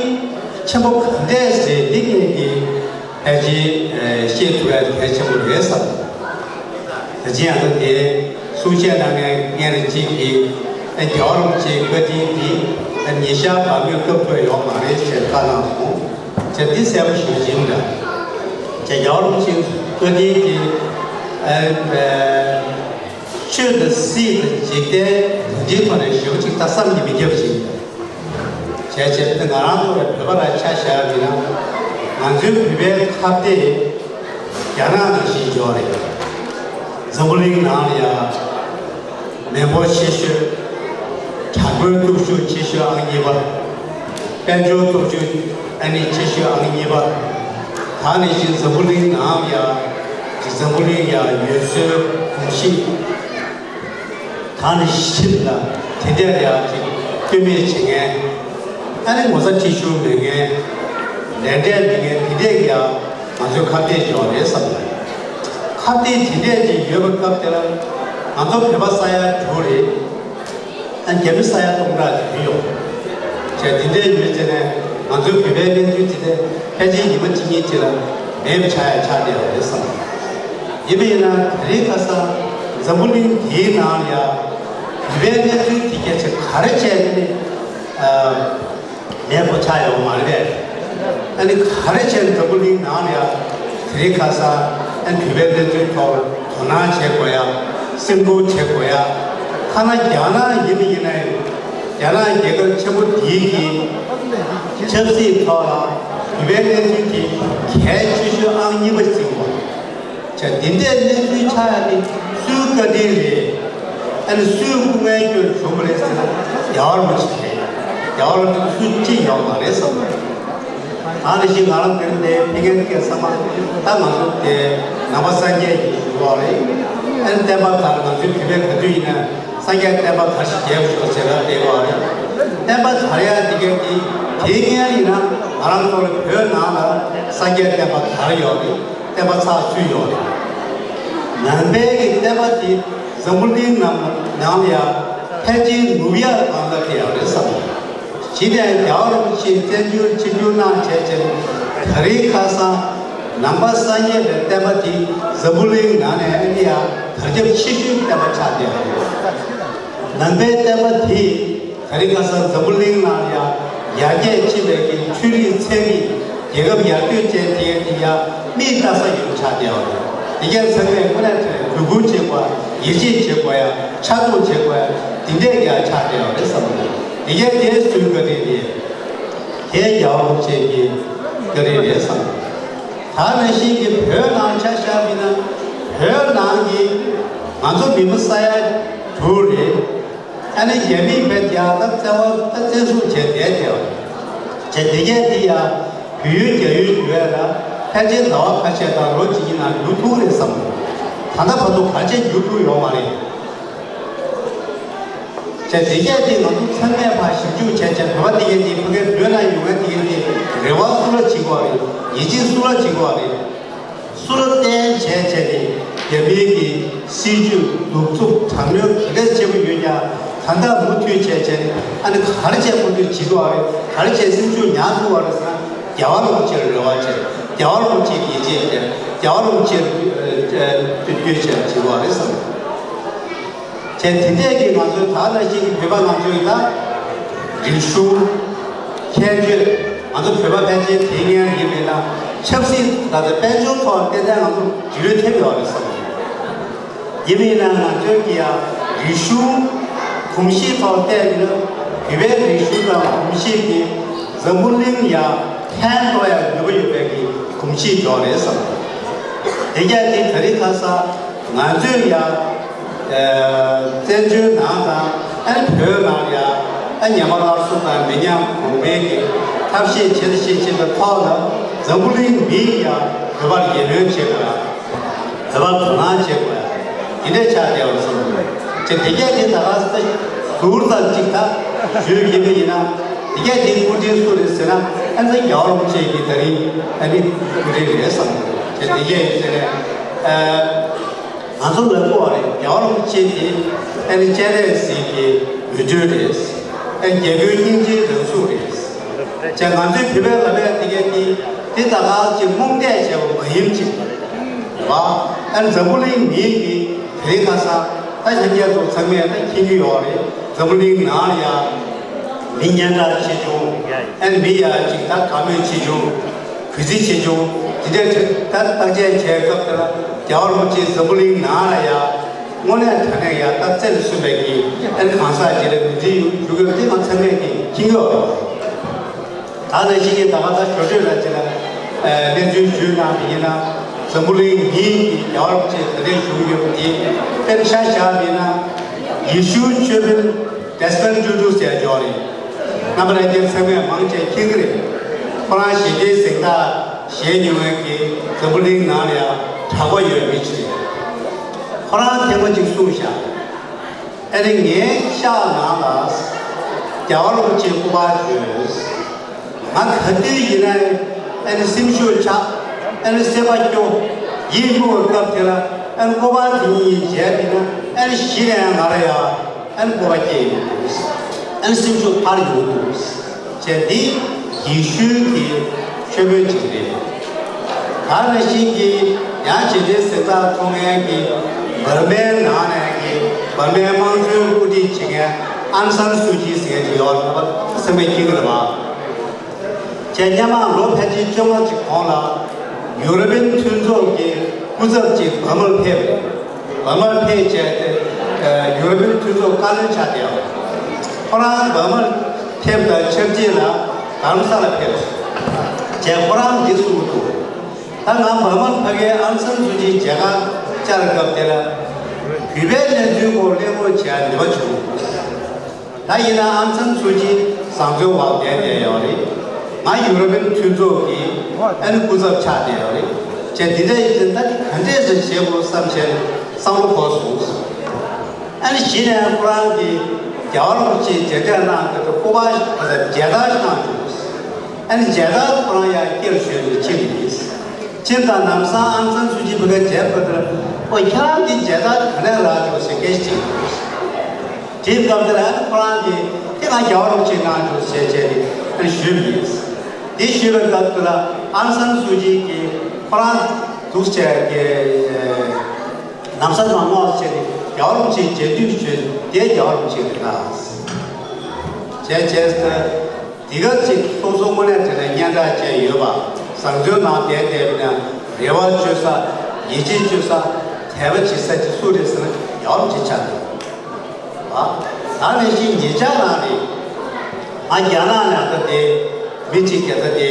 ཆེན་པོ་ག་འདྲས་རེད། འདི་ངེད་ཀྱིས་ཕལ་ཆེར་ཤེས་ཐུབ་ཡ་གལ་ཆེན་པོ་རེད་བསམ། ད་ཅི་ཡང་ད་དེ་གསུང་བཤད་གནང་མཁན་སྔོན་ལ་གཅིག་གིས་ཨ་རྒྱལ་བ་རིན་པོ་ཆེའི་བཀའ་དྲིན་འདི་ཨ་ཉིན་ཞག་བར་མོས་སྐབས་ཐོབ་ཡོད་མ་རེད་ཅེས་བཀའ་གནང་སོང་། ཅེས་འདི་གསལ་པོ་ཞིག་ཡིན་འདྲ། ཅེས་རྒྱལ་བ་རིན་པོ་ཆེའི་བཀའ་དྲིན་འདི་ཨ་ཆོས་དང་སྲིད་དང་འཇིག་རྟེན་དོན་སྤྱིའི་ཐོག་ནས་ཞེ་པོ་ཅིག་ད་བསམ་གྱིས་མི་ཁྱབ་ཅིག་བྱས་བྱས་ཏེ་ང་རང་ཚོ་བོད་པ་ལ་ཆ་བཞག་པ་ཡིན་ན། ང་ཚོའི་བོད་པའི་ཁ་གཏད་རྒྱ་ནག་ནང་བཞིན་འཇོག་རེད། འཛམ་བུ་གླིང་ནང་ལ་ཡང་མེས་པོ་ཆེ་ཤོས། དྲག་པོའི་སྟོབས་ཤུགས་ཆེ་ཤོས་ཨང་གཉིས་པ། དཔལ་འབྱོར་སྟོབས་ཤུགས་ཨ་ནི་ཆེ་ཤོས་ཨང་གཉིས་པ། ད་ནི་བཞིན་འཛམ་བུ་གླིང་ནང་ལ་ཡང་འཛམ་བུ་གླིང་ཡང་ཡུལ་སྲོལ་གོམས་གཤིས། ད་ནི་ཤིན་ལ་དེ་འདྲ་ཡང་ཅིག་ལྟོས་མེད་བྱེད་མཁན། ཨ་ནི་ངོ་ཚ་ཁྲེལ་གཞུང་མེད་མཁན། ལས་འབྲས་མེད་མཁན་དེ་འདྲས་ཀྱང་ང་ཚོའི་ཁ་གཏད་ཡོད་རེད་བསམ། ཁ་གཏད་དེ་འདྲས་ཅིག་ཡོད་པའི་སྐབས་དེ་ལ་ང་ཚོ་བོད་པ་ས་ཡ་དྲུག་རེད། ཨ་རྒྱ་མི་ས་ཡ་སྟོང་ཕྲག་དེ་ཡོད། བྱས་དེ་འདྲས་ཡོད་ཅེ་ནས་ང་ཚོའི་བོད་པའི་གནས་ཚུལ་དེ་འདྲས་ཕལ་ཆེར་ཉི་མ་གཅིག་གཉིས་ཅིག་ལ་མེད་པ་ཆགས་ཡ་ཆགས་བསྡད་ཡོད་རེད་བསམ། ཡིན་པ་ཡིན་ན་དེ་རིང་ཁ་སང་འཛམ་བུ་གླིང་འདིའི་ནང་ལ་ཡ་བོད་པའི་གནས་ཚུལ་དེ་སྐད་ཆ་ག་རེ་བྱས་ནས་ཨ་མེད་པ་ཆགས་ཡོད་མ་རེད་པས། ཨ་ནི་ག་རེ་བྱས་ནས་འཛམ་བུ་གླིང་ནང་ལ་ཡ་དེ་རིང་ཁ་སང་ཨ་ནི་བོད་པའི་གནས་ཚུལ་ཐོག་དོ་སྣང་བྱེད་དགོས་ཡ། སེམས་ཁུར་བྱེད་དགོས་ཡ། ཐ་ན་རྒྱ་ནག་ཡིན་པ་ཡིན་ན་ཡང་རྒྱ་ནག་རྒྱལ་ཁབ་ཆེན་པོ་འདིའི་གི་ཆབ་སྲིད་ཐོག་ལ་བོད་པའི་གནས་ཚུལ་དེ་གལ་ཆེ་ཤོས་ཨང་གཉིས་པ་ཟིན་པ། ཆ་འདི་འདྲའི་གནས་ཚུལ་ཆགས་ཡ་དེ་སུའི་བཀའ་དྲིན་རེད། ཨ་ནི་སུའི་སྐུ་ངལ་སྐྱོན་བྱུང་བ་རེད་ཟེར་ན་རྒྱལ་བ་རིན་པོ་ཆེ་རེད། རྒྱལ་བ་རིན་པོ་ཆེ་སུ་གཅིག་ཡོད་མ་རེད་བསམ། ཨ་ནི་བཞིན་ང་རང་དེར་འདས་ཕེབས་མཁན་སྐད་ཚང་མ་ད་ང་ཚོ་དེ་ནང་པ་སངས་རྒྱས་ཀྱི་ཞུ་བ་རེད། ཨ་ནི་བསྟན་པ་དར་ང་ཚོའི་བོད་པའི་ག་དུས་ཡིན་ན་སངས་རྒྱས་བསྟན་པ་དར་ཞིག་རྒྱལ་བ་ཞུ་བ་ཟེར་ལ་བསྡད་པ་རེད། བསྟན་པ་དར་ཡ་དེ་ག་དེ་དེའི་སྔོན་ཡིན་ན་ང་རང་ཚོ་ལ་བོད་ནང་ལ་སངས་རྒྱས་བསྟན་པ་དར་ཡོད་རེད། བསྟན་པ་ཚགས་ཚུད་ཡོད་རེད། ནང་པའི་གི་བསྟན་པ་དེ་འཛམ་བུ་གླིང་ནང་ནང་ལ་ཡང་ཕལ་ཆེར་ནུབ་ཡག་གང་ལ་དེ་ཡང་རེད་བསམ། ཇི་ལྟར་རྒྱལ་བ་རིན་པོ་ཆེས་བཙན་བྱོལ་ཆིབས་བསྒྱུར་གནང་བྱས་ཙང་ད་རེས་ཁ་སང་ནང་པ་སངས་རྒྱས་པའི་བསྟན་པ་དེ་འཛམ་བུ་གླིང་ནང་ནས་ཨ་ནི་ཡང་དར་ཁྱབ་ཆེ་ཤོས་བསྟན་པ་ཆགས་བསྡད་པ་རེད། ནང་པའི་བསྟན་པ་དེ་ད་རེས་ཁ་སང་འཛམ་བུ་གླིང་ནང་ཡང་ཡར་རྒྱས་ཕྱིན་པའི་གི་ཆོས་རིག་ཚན་རིག་རྒྱལ་ཁབ་ཡར་ཐོན་ཅན་དེ་དེ་ཡང་མིག་ལྟ་ས་ཡོད་ཆགས་བསྡད་པ་རེད། དེ་གས་ཚང་མས་དངོས་གནས་དྲང་གུས་བཀུར་བྱེད་དགོས་ཡ། ཡིད་ཆེས་བྱེད་དགོས་ཡ། ཕྱག་རྡོག་བྱེད་དགོས་ཡ། དེ་འདྲས་ཀྱི་ཡང་ཆགས་བསྡད་པ་རེད་བསམ་གི་འདུག་དེ་གས་དེ་སུའི་བཀའ་དྲིན་རེད། དེ་རྒྱལ་བ་རིན་པོ་ཆེ་གི་བཀའ་དྲིན་རེད་བསམ། ད་ནང་བཞིན་གྱི་བོད་ནང་ཆ་བཞག་པ་ཡིན་ན་བོད་ནང་གི་ང་ཚོ་མི་མང་ས་ཡ་དྲུག་རེད། ཨ་ནི་རྒྱ་མིས་བོད་རྒྱ་ད་བཙན་བ་ད་བཙན་བཟུང་བྱས་བསྡད་དེ་བ། བྱས་དེ་གས་དེ་ཡང་བོད་ཡུལ་རྒྱ་ཡུལ་ཡོད་ལ་ཕལ་ཆེར་ཟླ་བ་ཁ་ཤས་དང་ལོ་གཅིག་གཉིས་ནང་འགྱུར་ཐུབ་རེད་བསམ། ད་ལྟ་བར་དུ་ག་ཆེ་འགྱུར་ཐུབ་ཡོད་མ་རེད། བྱས་དེ་གས་དེ་ང་ཚོ་ཚང་མས་ཕར་ཞིབ་འཇུག་བྱས་ དེ་གས་དེ་ཕ་གིའི་བོད་ནང་ཡོད་མཁན་དེ་གས་དེ་རེ་བ་སུ་ལ་བྱེད་དགོས་རེད། ཡིད་ཆེས་སུ་ལ་བྱེད་དགོས་རེད། སུ་ལ་བརྟེན་བྱས་བྱས་ཏེ་རྒྱ་མིའི་གི་སྲིད་ཇུས་གདུག་རྩུབ་དྲག་གནོན་ག་འདྲས་བྱེད་པ་ཡོད་ཀྱང་ད་ལྟ་མུ་མཐུད་བྱས་བྱས་ནས་ཨ་ནི་ག་རེ་བྱས་མུ་མཐུད་བྱེད་ཐུབ་པ་རེད། ག་རེ་བྱས་སེམས་ཤུགས་ཉར་ཐུབ་པ་རེད་ཟེར་ན། རྒྱལ་བ་རིན་པོ་ཆེར་རེ་བ་བྱས། རྒྱལ་བ་རིན་པོ་ཆེར་ཡིད་ཆེས་བྱས། རྒྱལ་བ་རིན་པོ་ཆེར་བསྟོད་བྱས་བྱེད་དགོས་རེད་བསམ། བྱས་དེ་འདྲས་ཀྱི་ང་ཚོའི་ད་ནང་བཞིན་གྱི་བོད་པ་ང་ཚོའི་ད་རིག་གཞུང་། ཁྱད་ཆོས། ང་ཚོ་བོད་པ་ཕལ་ཆེར་དེ་སྔོན་ཡིན་མིན་ན་ཆབ་སྲིད་ད་ལྟ་དཔལ་འབྱོར་ཐོག་ཏན་ཏན་ང་ཚོ་རྒྱུས་ལོན་ཐེབས་ཡོད་རེད་བསམ། ཡིན་མིན་ན་ང་ཚོའི་གི་ཡང་རིག་གཞུང་གོམས་གཤིས་ཐོག་བལྟས་ན་བོད་པའི་རིག་གཞུང་དང་གོམས་གཤིས་ཀྱི་འཛམ་བུ་གླིང་ཡང་ཕན་ཐོགས་ཡང་ནུས་པ་ཡོད་པའི་གི་གོམས་གཤིས་ཡོད་རེད་བསམ། དེ་རྒྱ་དེ་ག་རེ་ཁ་ས་ང་ཚོས་ཡང་བཙན་བྱོལ་ནང་དང་ཨ་ནི་བོད་ནང་ཡང་ཨ་ཉམས་པ་སླར་གསོ་དང་མི་ཉམས་གོང་འཕེལ་གྱི་ཐབས་ཤེས་བྱེད་ཤེས་བྱེད་པའི་ཐོག་ལ་འཛམ་བུ་གླིང་མིས་ཀྱང་བོད་པར་ཡིད་སྨོན་བྱེད་དགོས། བོད་པར་དོ་སྣང་བྱེད་དགོས། འདི་འདྲའི་ཆགས་བསྡད་པར་བསམ་འདུག་ཅེས་དེ་གས་དེ་ད་ག་ཟེ་ཟུར་ཙམ་ཅིག་ད་ཞུས་ཡིན་པ་ཡིན་ན། དེ་གས་དེ་སྐུ་དྲིན་སུ་རེད་ཟེར་ན་ཨ་ནི་རྒྱལ་བ་རིན་པོ་ཆེ་གི་ད་རིང་ཨ་ནི་སྐུ་དྲིན་རེད་བསམ་འདུག་ཅེས་དེ་གས་ཡིན་ཟེར་ནས་ཨ། ང་ཚོ་ལ་གོ་བ་རེད། རྒྱལ་བ་རིན་པོ་ཆེ་དེ་ཨ་ནི་སྤྱན་རས་གཟིགས་ཀྱི་འོས་སྦྱོར་རེད། ཨ་ནི་རྒྱལ་ཀུན་སྙིང་རྗེའི་རང་གཟུགས་རེད། ཅེས་ང་ཚོའི་བོད་པའི་ལ་བས་དེ་གས་དེ་དེ་ད་ག་ཅིག་རྨོངས་དད་བྱས་པ་མ་ཡིན་ཅིག་རེད་བ། ཨ་ནི་འཛམ་བུ་གླིང་མིའི་གི་དེ་རིང་ཁ་སང་ད་ལྷན་རྒྱས་ཚོ་ཚང་མས་ད་མཁྱེན་གྱི་ཡོད་རེད། འཛམ་བུ་གླིང་ནང་ཡང་མི་སྙན་གྲགས་ཆེ་ཆུང་། ཨ་ནི་མི་ཡང་ཅིག་ད་དགའ་མོས་ཆེ་ཆུང་། གུས་བརྩི་ཆེ་ཆུང་དེ་འདྲའི་ད་བརྟག་དཔྱད་བྱས་སྐབས་དེ་ལ་རྒྱལ་བ་རིན་པོ་ཆེ་འཛམ་བུ་གླིང་ནང་ལ་ཡང་དངོས་གནས་དྲང་གནས་ཡང་ད་བཙལ་ནས་གསོན་པའི་གི་ཨ་ནི་གང་ཟག་ཅིག་ལ་ངོས་འཛིན་ཡོད་ཞུ་དགོས་དེ་ང་ཚང་མས་ཀྱི་མཁྱེན་གྱི་ཡོད་རེད། ད་ནང་བཞིན་གྱི་ད་ག་ད་ཞོ་སྤྲོད་ལ་ཅིག་ལ་གནས་ཚུལ་ཞུས་གནང་བ་ཡིན་ན་འཛམ་བུ་གླིང་མིའི་གི་རྒྱལ་བ་རིན་པོ་ཆེ་ད་ལྟའི་བཞུགས་ཡོད་པ་དེ་དཔེར་ན་ཆ་བཞག་པ་ཡིན་ན་ཡེ་ཤུའི་ཆོས་དཔོན་ཌེ་སི་མོན་ཊུ་ཊུ་ཟེར་ཡག་ཅིག་ཡོད་རེད། རྣམ་པ་ལྷན་རྒྱས་ཚང་མས་མང་ཆེ་མཁྱེན་གྱི་རེད། ཁོ་རང་ཞི་བདེའི་གཟེངས་རྟགས་བཞེས་མྱོང་མཁན་གྱི་འཛམ་བུ་གླིང་ནང་ལ་ཡང་གྲགས་པ་ཡོད་མི་ཅིག་རེད། ཁོ་རང་ཐེངས་མ་གཅིག་གསུངས་ཤག་ཨ་ནི་ངའི་ཤག་ནང་ལ་རྒྱལ་བ་རིན་པོ་ཆེའི་སྐུ་པར་ཡོད། ང་ག་དུས་ཡིན་ན་ཨ་ནི་སེམས་ཤུགས་ཆག་ཨ་ནི་སེམས་པ་སྐྱོ། ཡིད་མུག་པའི་སྐབས་དེ་ལ་ཨ་ནི་སྐུ་པར་དེ་གཉིས་མཇལ་དུས་ན་ཨ་ནི་གཞི་ནས་ང་ལ་ཡང་ཨ་ནི་སྤོབས་པ་སྐྱེས་ཡོང་འདུག་ཨ་ནི་སེམས་ཤུགས་འཕར་ཡོང་འདུག་ཅེས་འདི་ཡེ་ཤུའི་གི་ཆོས་དཔོན་ཅིག་རེད། ད་ནང་བཞིན་གྱི་ཡང་ཞི་བདེའི་གཟེངས་རྟགས་ཐོབ་མཁན་གྱི་འབར་མའི་ནང་ནས་ཀྱི་འབར་མའི་དམངས་གཙོའི་དབུ་ཁྲིད་བྱེད་མཁན་ཨང་སན་སུའུ་ཅི་ཟེར་མཁན་ཅིག་ཡོད་རེད་པ། ཚང་མས་མཁྱེན་གྱི་རེད་པ། བྱས་སྔོན་མ་ལོ་ཕལ་ཆེར་བཅོ་ལྔ་ཅིག་གོང་ལ་ཡུ་རོ་པིན་མཐུན་ཚོགས་ཀྱི་སྐུ་ཚབ་ཅིག་འབར་མར་ཕེབས་རེད། འབར་མར་ཕེབས་བྱས་ཏེ་ཡུ་རོ་པིན་མཐུན་ཚོགས་བཀའ་བློན་ཆགས་བསྡད་ཡོད། ཁོ་རང་འབར་མར་ཕེབས་དང་ཆབས་ཅིག་ལ་རྡ་རམ་ས་ལ་ཕེབས་སོང་། བྱས་ཁོ་རང་འདི་གསུངས་འདུག་ད་ང་འབར་མར་ཕ་གིའི་ཨང་སན་སུའུ་ཅིའི་མཇལ་ཁ་བཅར་སྐབས་དེ་ལ་བོད་པའི་གནས་ཚུལ་སྐོར་གླེང་རོགས་བྱས་ནུས་པ་བྱུང་། ད་ཡིན་ན་ཨང་སན་སུའུ་ཅི་བཟང་བཙོན་འོག་བསྡད་བསྡད་ཡོད་རེད། ང་ཡུ་རོ་པིན་མཐུན་ཚོགས་ཀྱི་ཨ་ནི་སྐུ་ཚབ་ཆགས་བསྡད་ཡོད་རེད། བྱས་འདི་འདྲ་ཡིན་ཙང་ད་འདི་ག་འདྲས་ཟེར་བྱེད་དགོས་བསམ་བྱས་བསམ་བློ་འཁོར་སོང་། ཨ་ནི་གཞི་ནས་ཁོ་རང་གིས་རྒྱལ་བ་རིན་པོ་ཆེའི་མཇལ་འཕྲད་གནང་སྐབས་སུ་སྐུ་པར་ཞིག་ག་ས་མཇལ་དར་ཞིག་བཏང་བྱུང་། ཨ་ནི་མཇལ་དར་ཁོ་རང་ཡང་སྐྱེལ་ཞོན་དུ་ཕྱིན་པ་ཡིན། ཕྱིན་དང་ལམ་སང་ཨང་སན་སུའུ་ཅི་ཕ་གིར་མཇལ་བར་དུ་ཨོ་ཁྱེད་རང་གི་མཇལ་དར་ག་ནས་རག་བྱུང་ཟེར་སྐད་ཆ་དྲིས་འདུག་དྲིས་སྐབས་དེར་ཨ་ནི་ཁོ་རང་གིས་དེ་ང་རྒྱལ་བ་རིན་པོ་ཆེས་གནང་བྱུང་ཟེར་བྱས་ཏེ་ཨ་ནི་ཞུས་པ་ཡིན། དེ་ཞུས་པའི་སྐབས་དེ་ལ་ཨང་སན་སུའུ་ཅི་གིས་ཁོ་རང་འདུག་བྱས་ཀྱི། ལམ་སང་མ་རྨོངས་བྱས་ནས་རྒྱལ་བ་རིན་པོ་ཆེ་མཇལ་དུས་བྱོན་དེ་རྒྱལ་བ་རིན་པོ་ཆེ་རེད་ད། བྱས་བྱས་ཏེ་འདི་ག་ཅིག་སོ་སོ་དངོས་གནས་དྲང་གནས་སྙན་གྲགས་ཅན་ཡོད་པ་བཟང་བཙོན་ནང་བསྡད་བསྡད་པ་ན་རེ་བ་བཅོལ་ས་ཡིད་ཆེས་བཅོལ་ས་དད་པ་བྱེད་ས་ཅིག་སུ་རེད་ཟེར་ན་རྒྱལ་བ་རིན་པོ་ཆེ་ཆགས་འདུག་ད་ནང་བཞིན་ཉེ་ཆར་ནང་རེད། ང་རྒྱ་ནག་ནས་ད་དེ་མི་གཅིག་གིས་ད་དེ་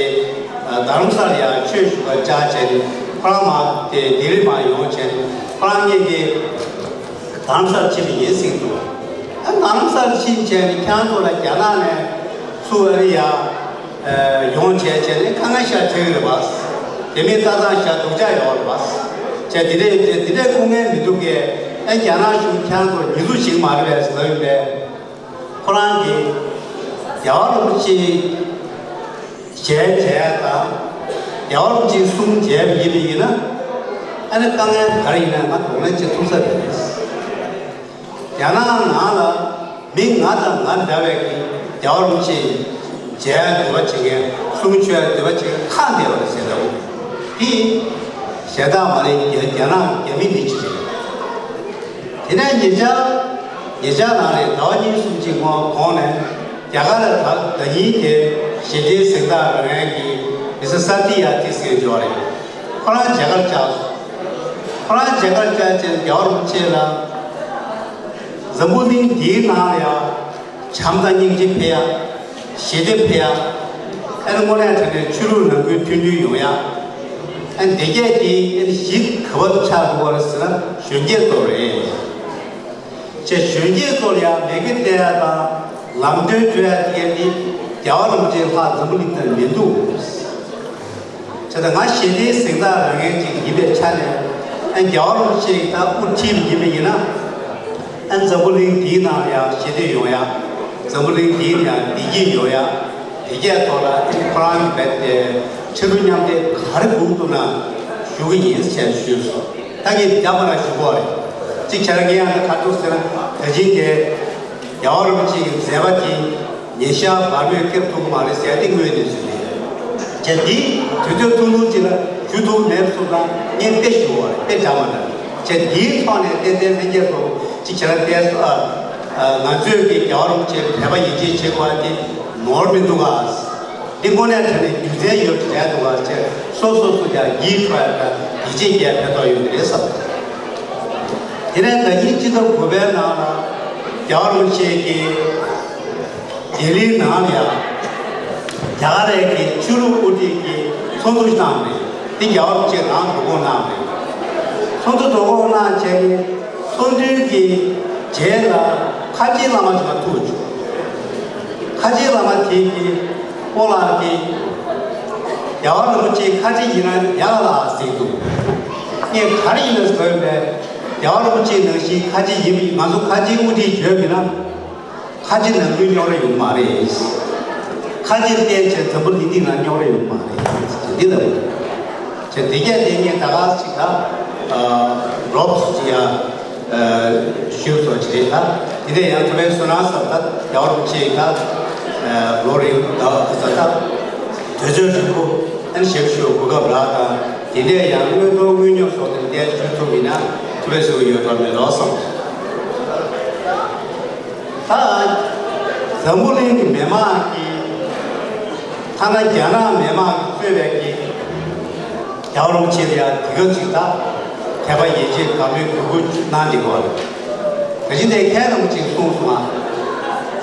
རྡ་རམ་ས་ལ་ཡང་ཆོས་ཞུ་བར་བཅར་བྱས་ནས་ཁོ་རང་མར་དེ་ལྡི་ལི་མར་ཡོང་བྱས་ནས་ཁོ་རང་གཉིས་ཀྱིས་རྡ་རམ་ས་ལ་ཕྱིན་པ་ཡིན་ཟེར་གྱི་འདུག་ཨ་རྡ་རམ་ས་ལ་ཕྱིན་བྱས་ནས་ཁྱེད་རང་ཚོ་ལ་རྒྱ་ནག་ནས་ཚུར་ཨ་རི་ཡར་ཡོང་བྱས་བྱས་ནས་དཀའ་ངལ་ཤར་ཐེབས་ཀྱི་རེད་པ། དེ་མིན་ལྟ་སྟངས་ཤར་སྡུག་ཅག་ཡོད་རེད་པ། བྱས་དེ་འདྲས་དེ་འདྲས་སྐུ་ངལ་མི་འདུག་གས། ཨ་རྒྱ་ནག་གཞུང་ཁྱེད་རང་ཚོ་ཉེས་འཛུགས་བྱེད་ཀྱི་མ་རེད་པས་ཟེར་ལབ་ཡོད་པས། ཁོ་རང་གིས་ རྒྱལ་བ་རིན་པོ་ཆེ་མཇལ་མཇལ་དང་། རྒྱལ་བ་རིན་པོ་ཆེའི་གསུང་མཇལ་བ་ཡིན་པ་ཡིན་ན། ཨ་ནི་དཀའ་ངལ་ག་རེ་ཡིན་ན་ང་གདོང་ལེན་བྱེད་ཐུབ་ས་རེད། རྒྱ་ནག་ནང་ལ་མི་ང་དང་ང་འདྲ་བའི་གི་རྒྱལ་བ་རིན་པོ་ཆེ་མཇལ་འདོད་པ་བྱེད་མཁན། གསུང་ཆོས་འདོད་པ་བྱེད་མཁན་ཁག་འདས་པ་རེད་ཟེར་འདྲ་བོ། དེ་གཞན་དག་མ་རེད། རྒྱ་རྒྱ་ནག་རྒྱ་མི་མི་གཅིག་རེད། དེ་ནས་ཉེ་ཆར། ཉེ་ཆར་ནང་ནས་ཟླ་བ་གཉིས་གསུམ་གཅིག་གོང་གོང་ནས་རྒྱ་གར་ལ་ད་ད་ཉིན་དེ་ཞི་བདེའི་གཟེངས་རྟགས་རག་མཁན་གྱི་མི་སི་སཱ་ཏི་ཡ་ཏི་ཟེར་མཁན་ཅིག་ཡོད་རེད། ཁོ་རང་མཇལ་ཁར་བཅར་སོང་། ཁོ་རང་མཇལ་ཁར་བཅར་བྱས་རྒྱལ་བ་རིན་པོ་ཆེ་ལ། འཛམ་བུ་གླིང་འདིའི་ནང་ལ་ཡང་བྱམས་དང་སྙིང་རྗེ་འཕེལ་ཡ། ཞི་བདེ་འཕེལ་ཡ། ཨ་ནི་དངོས་གནས་དྲང་གནས་ཆོས་ལུགས་ནང་ཁུལ་མཐུན་སྒྲིལ་ཡོང་ཡ། ཨ་ནི་བདེ་སྐྱིད་དེ་ཨ་ནི་གཞི་ག་བར་ཆགས་འདུག་པ་རེད་ཟེར་ན་གཞོན་སྐྱེས་ཚོ་རེད། ཅེས་གཞོན་སྐྱེས་ཚོ་ལ་ཡང་ལས་འགུལ་སྤེལ་ཡ་དང་ལམ་སྟོན་སྤྲོད་ཡ་དེ་ག་ནི་རྒྱལ་བ་རིན་པོ་ཆེ་ལྷག་འཛམ་བུ་གླིང་སྟེང་མི་འདུག། བྱས་ཙང་ང་ཞི་བདེའི་གཟེངས་རྟགས་རག་མཁན་ཅིག་ཡིན་པའི་ཆ་ནས། ཨ་རྒྱལ་བ་རིན་པོ་ཆེ་ད་དབུ་ཁྲིད་ཡིན་པ་ཡིན་ན། ཨ་འཛམ་བུ་གླིང་འདིའི་ནང་ལ་ཡང་ཞི་བདེ་ཡོང་ཡ། འཛམ་བུ་གླིང་འདིའི་ནང་བདེ་སྐྱིད་ཡོང་ཡ། དེ་གས་ཐོག་ལ་ཁོ་རང་གི་རྦད་དེ་ཕྱར་གྲུ་མཉམ་འདེགས་ག་རེ་དགོས་འདུག་ན་ཞུ་གི་ཡིན་ཟེར་ཞུས་སོང་། ད་ངས་རྒྱ་མ་ལ་ཞུ་གོ་རེད། གཅིག་བྱས་ན་ངས་ཡང་ད་ག་འདུག་ཟེར་ན་ད་ཅིང་དེ་རྒྱལ་བ་རིན་པོ་ཆེ་གི་མཛད་པ་དེ་ཉིན་ཞག་བར་མེད་སྐྱོབ་ཐུབ་མ་རེད་ཟེར་ཏེ་དངོས་གནས་སུ་རེད། བྱས་འདི་དུས་ཚོད་ཐུང་ཐུང་ཅིག་ལ་ཞུ་ཐུབ་མེད་སོང་ཙང་ངས་དཔེ་ཞུ་བ་རེད། དཔེ་འདྲ་མ་འདྲ་བྱས་འདིའི་ཐོག་ནས་ཏན་ཏན་ལྷན་རྒྱས་ཚོ་གཅིག་བྱས་ན་ཏན་ང་ཚོས་ཀྱི་རྒྱལ་བ་རིན་པོ་ཆེ་དད་པ་ཡིད་ཆེས་བྱེད་དགོས་པ་དེ་ནོར་མི་འདུག་ག། འདི་དངོས་གནས་དྲང་གནས་རྒྱུ་མཚན་ཡོད་རེད་འདུག་བ་ཅེས་སོ་སོ་སོ་ཀྱང་ཡིད་འཕྲོག་ཡ་དང་ཡིད་ཆེས་རྒྱས་ཕན་ཐོགས་ཡོད་རེད་བསམ། དེ་ནས་ཟླ་ཉིན་སྤྱི་ཟླ་དགུ་པའི་ནང་ལ་རྒྱལ་བ་རིན་པོ་ཆེ་གིས་ལྡི་ལིའི་ནང་ལ་ཡང་རྒྱ་གར་གྱི་ཆོས་ལུགས་དབུ་ཁྲིད་ཀྱི་ཚོགས་འདུ་གནང་བ་རེད། འདི་རྒྱལ་བ་རིན་པོ་ཆེ་རང་འགོ་འཁོར་གནང་བ་རེད། ཚོགས་འདུ་འགོ་འཁོར་གནང་བྱས་ནས་ཚོགས་འདུའི་གི་རྗེས་ལ་ཁ་ཆེའི་བླ་མ་ཞིག་ལ་ཐུག་བྱུང་། ཁ་ཆེའི་བླ་མ་དེ་གིས་ཁོང་ལ་དེ་རྒྱལ་བ་རིན་པོ་ཆེ་ཁ་ཆེ་ཡིན་ན་ཡག་ལ་ཟེར་འདུག། ངས་ག་རེ་ཡིན་ན་ཟེར་བས་རྒྱལ་བ་རིན་པོ་ཆེ་ནང་བཞིན་ཁ་ཆེ་ཡིན་པ་ཡིན། ང་ཚོ་ཁ་ཆེའི་དབུ་ཁྲིད་བྱོས་མིན་ན་ཁ་ཆེ་ནང་ཁུལ་རྙོག་དྲ་ཡོང་མ་རེད། ཁ་ཆེ་བསྟེན་བྱས་འཛམ་བུ་གླིང་འདི་ན་རྙོག་དྲ་ཡོང་མ་རེད། འདི་ལ་བྱས་དེ་གས་དེ་ངས་ད་ག་ཅིག་ད་རོབ་ཅིག་ཡ། ཞུ་སོགས་བྱས་ད། དེ་ནས་ཡང་ཐུབ་པའི་བསོད་ནམས་ཟབ་ད་རྒྱལ་བ་རིན་པོ་ཆེ་ད་ལོ་རེ་ད་ཟ་ད་དུས་ཚོད་རིང་པོ་ཨན་ཞབས་ཞུ་གོ་སྐབས་རག་དང་། དེ་ནས་ཡང་དངོས་དོན་དངོས་སྙོམས་སོགས་དེ་འདས་ཞུ་ཐུབ་ཡིན་ན་ཐུབ་པའི་གཟིགས་ཡོད་དོ་མེད་དོ་བསམ། ད་འཛམ་བུ་གླིང་གི་མི་མང་གིས་ཐ་ན་རྒྱ་ནག་མི་མང་གིས་གཙོས་པའི་གི་རྒྱལ་བ་རིན་པོ་ཆེ་ལ་ཡང་དེ་ག་ཅིག་ད་དད་པ་ཡིད་ཆེས་དགའ་མོས་གུས་བཀུར་གནང་བསྡད་ཡོད་རེད། ད་ཅི་འདས་མཁན་རིན་པོ་ཆེས་གསུངས་སོང་ང་།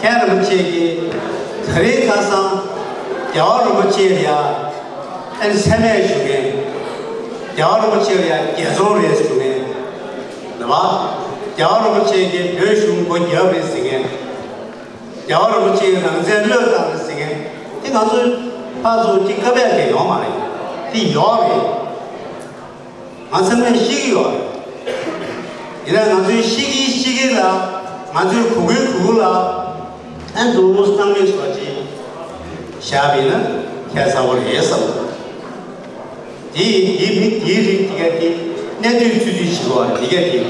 མཁན་རིན་པོ་ཆེ་གིས་ད་རེས་ཁ་སང་རྒྱལ་བ་རིན་པོ་ཆེ་ལ་ཡང་ཨན་མཚན་སྨད་ཞུ་མཁན། རྒྱལ་བ་རིན་པོ་ཆེ་ལ་ཡང་རྒྱལ་ཚོང་རེད་ཞུ་མཁན། རེད་པ། རྒྱལ་བ་རིན་པོ་ཆེ་གིས་བོད་གཞུང་སྒོ་རྒྱབ་རེད་ཟེར་མཁན། རྒྱལ་བ་རིན་པོ་ཆེའི་རང་བཙན་བློས་བཏང་རེད་ཟེར་མཁན་དེ་ང་ཚོའི་ཕར་ཚུར་གཅིག་བཀའ་བས་ཀྱི་ཡོག་མ་རེད། དེ་ཡོག་རེད། ང་ཚང་མས་ཤེས་ཀྱི་ཡོད་རེད། ཡིན་ན་ང་ཚོའི་ཤེས་ཀྱི་ཤེས་ཀྱི་ལ་ང་ཚོའི་གོ་གི་གོ་གི་ལ་ཨན་དུ་སྣང་མེད་བཟོ་ཅིག་བཞག་པ་ཡིན་ན་ཁྱད་མཚར་པོ་རེད་བསམ། དེ་ཡི་དེའི་མི་དེའི་རིགས་དེ་ག་དེ་གནས་དུས་ཚུལ་དུས་བྱེད་པ་དེ་ག་དེ།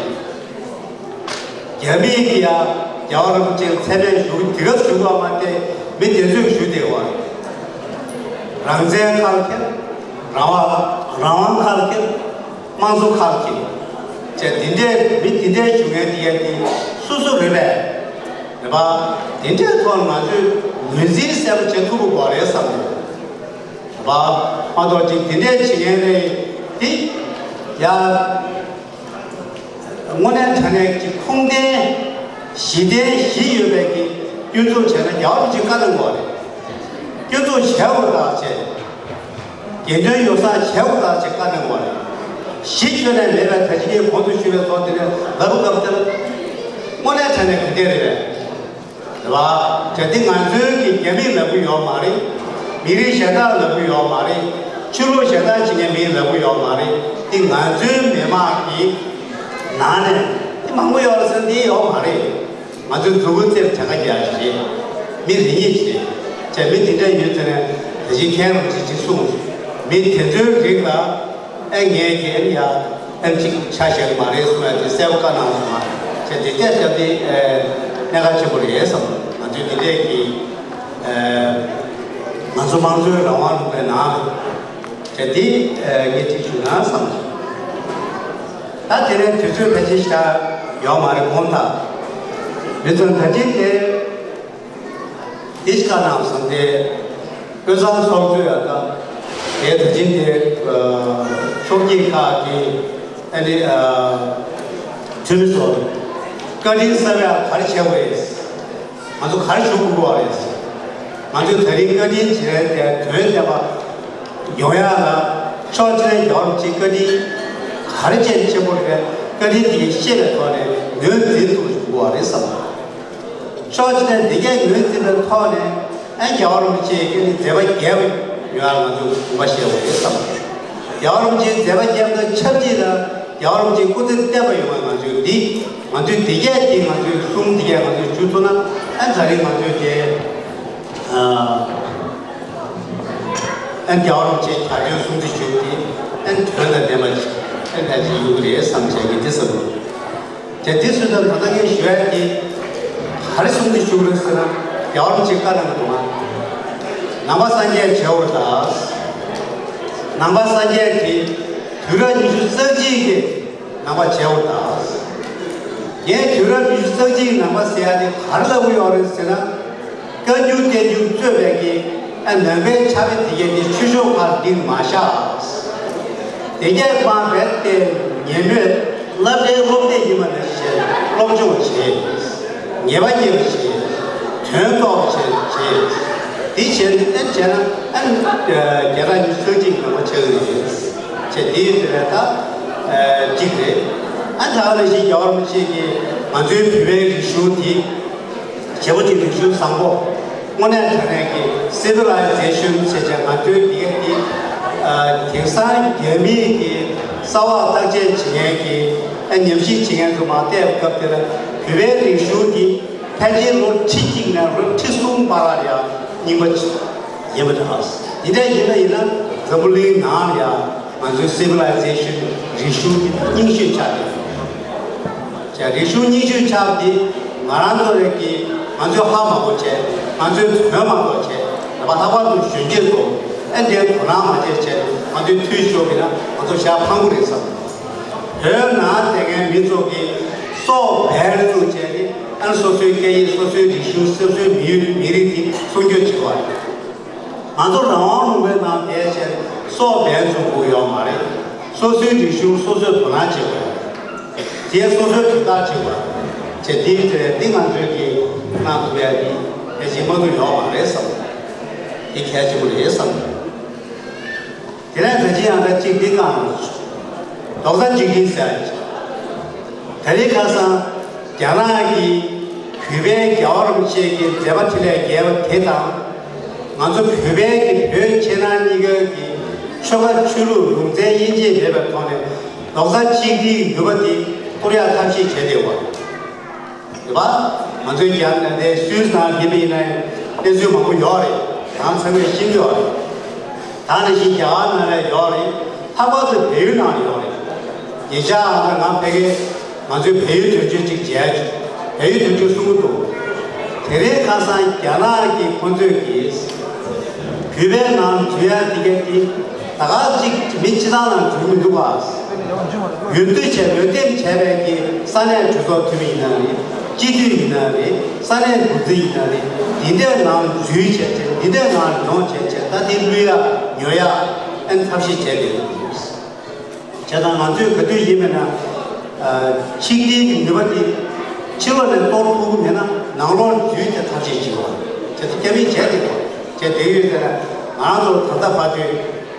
རྒྱ་མིས་ཀྱི་ཡ་རྒྱལ་བ་རིན་པོ་ཆེ་མཚན་སྨད་ཞུ་གི་དེ་ག་ཞུ་གི་མ་སྟེ་མི་དེ་ཚོས་ཞུ་བསྡད་པ། རང་བཙན་ཁ་ལ་འཁྱེར། རང་དབང་རང་དབང་ཁ་ལ་འཁྱེར། དམངས་གཙོ་ཁ་ལ་འཁྱེར། བྱས་དེ་འདྲས་མི་དེ་འདྲས་ཞུ་མཁན་དེ་ག་དེ་སུ་སུ་རེད་པས། རེད་པ། དེ་འདྲས་ཐོག་ང་ཚོས་ངོས་འཛིན་གསལ་པོ་བྱེད་ཐུབ་པ་དགོས་རེད་བསམ་འདུག། རེད་པ། མ་གཏོགས་ཅིག་དེ་འདྲས་བྱེད་མཁན་རེད་དེ། ཡ། དངོས་གནས་དྲང་གནས་ཀྱི་ཁུངས་ལྡན་གཞི་རྟེན་བཞི་ཡོད་པའི་གི་སྐྱོན་འཛུགས་བྱས་ན་རྒྱལ་བ་རིན་པོ་ཆེ་བཀའ་གནང་དགོས་རེད། སྐྱོན་འཛུགས་བྱས་དགོས་དག་བྱས། དགེ་འདུན་ཡོ་བསྲང་བྱས་དགོས་དག་བྱས་བཀའ་གནང་དགོས་རེད། གཞི་ཁྱོན་ནས་མེད་པའི་ད་ཅི་ངས་གོང་དུ་ཞུས་པའི་ཐོག་དེ་ནས་ལབ་སྐབས་དེར་དངོས་གནས་དྲང་གནས་ག་འདྲས་རེད་པས། རེད་པ། བྱས་ཏེ་ང་ཚོའི་གི་རྒྱ་མིས་ལབ་གི་ཡོད་མ་རེད། མི་རིགས་གཞན་དག་ལབ་གི་ཡོད་མ་རེད། ཆོས་ལུགས་གཞན་དག་ཅིག་ནས་མིས་ལབ་གི་ཡོད་མ་རེད། དེ་ང་ཚོའི་མི་མང་གི་ནང་ནས་དེ་མང་པོ་ཡོད་ཟེར་འདི་ཡོད་མ་རེད། ང་ཚོའི་མཛུབ་གུ་རྩེར་བྱ་དགའ་རྒྱག་ཞེས་མི་རེ་གཉིས་ཀྱིས་ བྱས་མི་དེ་འདྲ་ཡོད་ཚེ་ནས་ད་གིན་མཁན་རིན་པོ་ཆེ་གཅིག་གསུངས། མི་དེ་ཚོའི་རིགས་ལ་ཨེ་ངས་ཀྱིས་ཡ་ཨེམ་གཅིག་ཆ་བཞག་གི་མ་རེད་གསུང་ཡ་དེ་གསལ་པོ་བཀའ་གནང་སོང་ང་། བྱས་དེ་སྐད་བརྒྱབ་དེ་གནད་འགག་ཆེན་པོ་རེད་བསམ། ང་ཚོས་དེ་འདྲས་ཀྱི་ང་ཚོ་དམངས་གཙོའི་རང་དབང་ལུང་པའི་ནང་ལ་བྱས་དེ་ངས་གཅིག་ཞུ་ན་བསམ། ད་དེ་ནས་དུས་ཚོད་ཕལ་ཆེར་ཞིག་ཡོད་མ་རེད་དགོངས་དག་མི་ཚོ་ད་གིན་དེ། དེ་ཞིག་བཀའ་གནང་སོང་སྟེ། དབུས་གཙང་ཚོགས་གཙོས་ཡང་དག་དེ་ད་གིན་དེ་ཕྱོགས་སྐྱིད་ཁག་གི་ཨ་ནི་འཐུས་མི་ཚོ་བཀའ་དྲིན་གསབ་ཡག་ག་རེ་བྱས་པ་རེད། ང་ཚོ་ག་རེ་ཞུ་དགོས་པ་རེད། ང་ཚོས་ད་རིང་བཀའ་དྲིན་བྱས་ཏེ་དོན་ལྡན་པ་ཡོང་ཡག་ལ་ཕྱོགས་གཅིག་ནས་རྒྱལ་བ་རིན་པོ་ཆེའི་བཀའ་དྲིན་ག་རེ་བྱས་ཆེན་པོ་རེད། བཀའ་དྲིན་དེ་ཤེས་པའི་ཐོག་ནས་ངོས་འཛིན་ཐུབ་པ་ཞིག་དགོས་པ་རེད་བསམ། ཕྱོགས་གཅིག་ནས་འདི་གས་ངོས་འཛིན་པའི་ཐོག་ནས་ཨ་རྒྱལ་བ་རིན་པོ་ཆེའི་ཀྱི་ནི་མཛད་པ་རྒྱས་པ་ཡོང་ཡག་ང་ཚོས་དགོངས་པ་བཞེས་པ་རེད་བསམ། རྒྱལ་བ་རིན་པོ་ཆེའི་མཛད་པ་རྒྱས་པ་དང་ཆབས་ཅིག་ལ་རྒྱལ་བ་རིན་པོ་ཆེའི་སྐུ་ཚེ་བརྟན་པ་ཡོང་བའི་ང་ཚོས་འདི་ང་ཚོས་འདི་གས་ཀྱི་ང་ཚོས་གསུང་འདི་གས་ང་ཚོས་ཞུ་ཐུབ་ན་ཨ་ད་རིང་ང་ཚོས་དེ་ཨ་རྒྱལ་བ་རིན་པོ་ཆེའི་གྱ་སྟོན་སྲུང་བརྩི་ཞུ་དེ་ཨ་དོན་དང་ལྡན་པ་ཞིག་ཨ་ཕལ་ཆེར་ཡོང་གི་རེད་བསམ་བྱས་ཀྱི་འདི་བསམ་འདུག་དེ་དུས་སུ་ད་ད་ལྟ་ངས་ཞུ་ཡ་དེ་ག་རེ་གསུང་དུ་ཞུ་དགོས་ཟེར་ན། རྒྱལ་བ་རིན་པོ་ཆེས་བཀའ་གནང་གི་འདུག་ང་། ནང་པ་སངས་རྒྱས་བྱེད་འོ་ད། ནང་པ་སངས་རྒྱས་དེ་དུས་རབས་ཉི་ཤུ་རྩ་གཅིག་གི་ནང་པ་བྱེད་འོ་ད། ངས་དུས་རབས་ཉི་ཤུ་རྩ་གཅིག་གི་ནང་པ་ཟེར་ཡ་དེ་ག་རེ་ལབ་གི་ཡོད་རེད་ཟེར་ན། བཀའ་འགྱུར་བསྟན་འགྱུར་གཙོས་པའི་གི་ཨ་ནང་པའི་ཕྱག་དཔེ་དེ་གའི་དེ་ཆོས་ཕྱོགས་ཁག་འདི་མ་བཞག་དེ་གའི་མ་རྦད་དེ་ཉན་མོས་བསླབ་གྲྭའི་སློབ་དེབ་ཡིན་པ་ནང་བཞིན་སློབ་སྦྱོང་བྱེད། ངེས་པ་རྙེད་པ་བྱེད། དོན་རྟོགས་བྱེད་བྱེད། འདི་བྱས་ནས་ཨ་བྱས་ན་ཨ་བརྒྱ་ཕྲག་ཉི་ཤུ་རྩ་གཅིག་ནང་པ་ཆགས་ཀྱི་རེད། བྱས་འདི་ཡོད་དེ་རེད་ད་གཅིག་རེད། ཨ་ད་ག་ནང་བཞིན་རྒྱལ་བ་རིན་པོ་ཆེ་གིས་ང་ཚོའི་བོད་པའི་རིག་གཞུང་འདི། བྱེད་པོ་ཅིག་རིག་གཞུང་བཟང་པོ། དངོས་གནས་དྲང་གནས་ཀྱི་civilization་བྱས་བྱས་ང་ཚོའི་འདི་ག་འདི། དེང་སང་རྒྱ་མིའི་གི་ས་འོག་བརྟག་དཔྱད་བྱེད་མཁན་གྱི་ཨ་ཉམས་ཞིབ་བྱེད་མཁན་ཚོ་མར་བལྟས་པའི་སྐབས་དེར་བོད་པའི་རིག་གཞུང་འདི་ཕལ་ཆེར་ལོ་ཁྲི་གཅིག་ནས་ལོ་ཁྲི་གསུམ་བར་ལ་ཡང་རྙིང་པ་ཡིན་པ་འདྲ། འདི་འདྲ་ཡིན་ན་ཡིན་ན་འཛམ་བུ་གླིང་ནང་ལ་ཡང་། ང་ཚོའི་civilization་རིག་གཞུང་གི་རྙིང་ཤོས་ཆགས་ཏེ། ཡང་རིག་གཞུང་རྙིང་ཤོས་ཆགས་ཏེ་ང་རང་ཚོ་རེད་ཀྱི་ང་ཚོའི་ཧ་མ་གོ་བྱས། ང་ཚོའི་དོན་མ་གཏོགས་བྱས། ད་པ་ལྷག་པར་དུ་གཞོན་སྐྱེས་ཚོ་ཨེ་འདྲའི་དོ་སྣང་མ་བྱས་བྱས་ང་ཚོའི་འཐུས་ཤོར་གྱི་ན་ང་ཚོ་ཞག་ཕངས་པོ་རེད་བསམ། བོད་ནང་བསྡད་མཁན་མི་ཚོ་གི་སྲོག་སྦལ་བཙུགས་བྱས་ཏེ་ཨ་སོ་སོའི་སྐད་ཡིག་སོ་སོའི་རིག་གཞུང་སོ་སོའི་མི་ཡུལ་མི་རིགས་དེ་སྲུང་སྐྱོབ་བྱེད་པ་རེད། ང་ཚོ་རང་དབང་ལུང་པའི་ནང་བསྡད་བྱས་སྲོག་སྦལ་བཙུགས་དགོས་ཡོད་མ་རེད། སོ་སོའི་རིག་གཞུང་སོ་སོས་དོ་སྣང་བྱེད་དགོས། དེ་སོ་སོའི་དོན་དག་བྱེད་དགོས། བྱས་དེ་དེ་འདི་ང་ཚོས་ཀྱིས་གནང་ཐུབ་ཡ་འདི་ཕལ་ཆེར་མ་གཏོགས་ཡོད་མ་རེད་བསམ། འདི་གལ་ཆེན་པོ་རེད་བསམ། དེ་ནས་ད་ཅི་ཡང་ད་གཅིག་འདི་གང་རྡོག་རྩ་གཅིག་སྒྲིལ་ཟེར་ཡ་ཅིག་ད་རེས་ཁ་སང་རྒྱ་ནག་གིས་གུས་པས་རྒྱལ་བ་རིན་པོ་ཆེ་གི་མཛད་པ་འཕྲིན་ལས་རྒྱས་པ་དེ་དང་། ང་ཚོ་གུས་པས་ཀྱི་བོད་ཕྱི་ནང་གཉིས་ཀའི་གི་ཆོལ་ཁ་ཆོས་ལུགས་ལུང་ཚན་དབྱེ་འབྱེད་མེད་པའི་ཐོག་ནས་རྡོག་རྩ་གཅིག་སྒྲིལ་ནུས་པ་དེ་གཏོར་ཡག་ཐབས་ཤེས་བྱས་བསྡད་པ། རེད་པ། ང་ཚོའི་རྒྱ་ནག་དེ་སུད་སི་ནང་ཡིན་པ་ཡིན་ན་གནས་ཚུལ་མང་པོ་ཡོད་རེད། ང་ཚང་མས་ཤེས་ཀྱི་ཡོད་རེད། ད་ནང་བཞིན་རྒྱ་གར་ནང་ལ་ཡོད་རེད། ལྷག་པར་དུ་བལ་ཡུལ་ནང་ལ་ཡོད་རེད། ཉེ་ཆར་ང་ཕ་གིར་ང་ཚོའི་བལ་ཡུལ་དོན་གཅོད་ཅིག་མཇལ་བྱུང་། བལ་ཡུལ་དོན་གཅོད་གསུང་གི་འདུག་དེ་རིང་ཁ་སང་རྒྱ་ནག་གི་ཁོང་ཚོས་ཀྱིས་གུས་པའི་ནང་འཛུལ་ཡ་དེ་གས་དེ་ད་ག་ཅིག་མི་སྤྱི་བཏང་ནང་འཛུལ་མི་འདུག་ག་ཡོན་བསྟུད་བྱས་ལོས་འདེམས་བྱས་པའི་གི་ས་གནས་གྲོས་ཚོགས་འཐུས་མི་ཡིན་ན་རེད། སྤྱི་འཐུས་ཡིན་ན་རེད། ས་གནས་འགོ་འཛིན་ཡིན་ན་རེད། འདི་འདྲའི་ནང་འཛུལ་བྱས་བྱས་འདི་འདྲའི་ནང་ཡོང་བྱས་བྱས་ད་འདི་བླུག་ཡ་ཉོ་ཡ་ཨན་ཐབས་ཤེས་བྱས་ཏེ། བྱས་ཙང་ང་ཚོས་ག་དུས་ཡིན་མིན་ན་ཆིག་སྒྲིལ་གྱི་ནུས་པ་འདི་ཕྱི་ལོགས་ནས་གཏོར་ཐུབ་ཀྱི་མེད་ན་ནང་ལོགས་འཛུལ་ཏེ་ཐབས་ཤེས་བྱེད་དགོས། བྱས་ཙང་སྐྱ་མིན་བྱས་ཏེ་དགོས། བྱས་དེ་ཡོད་ཟེར་ན་ང་རང་ཚོ་ད་ལྟ་བར་དུ།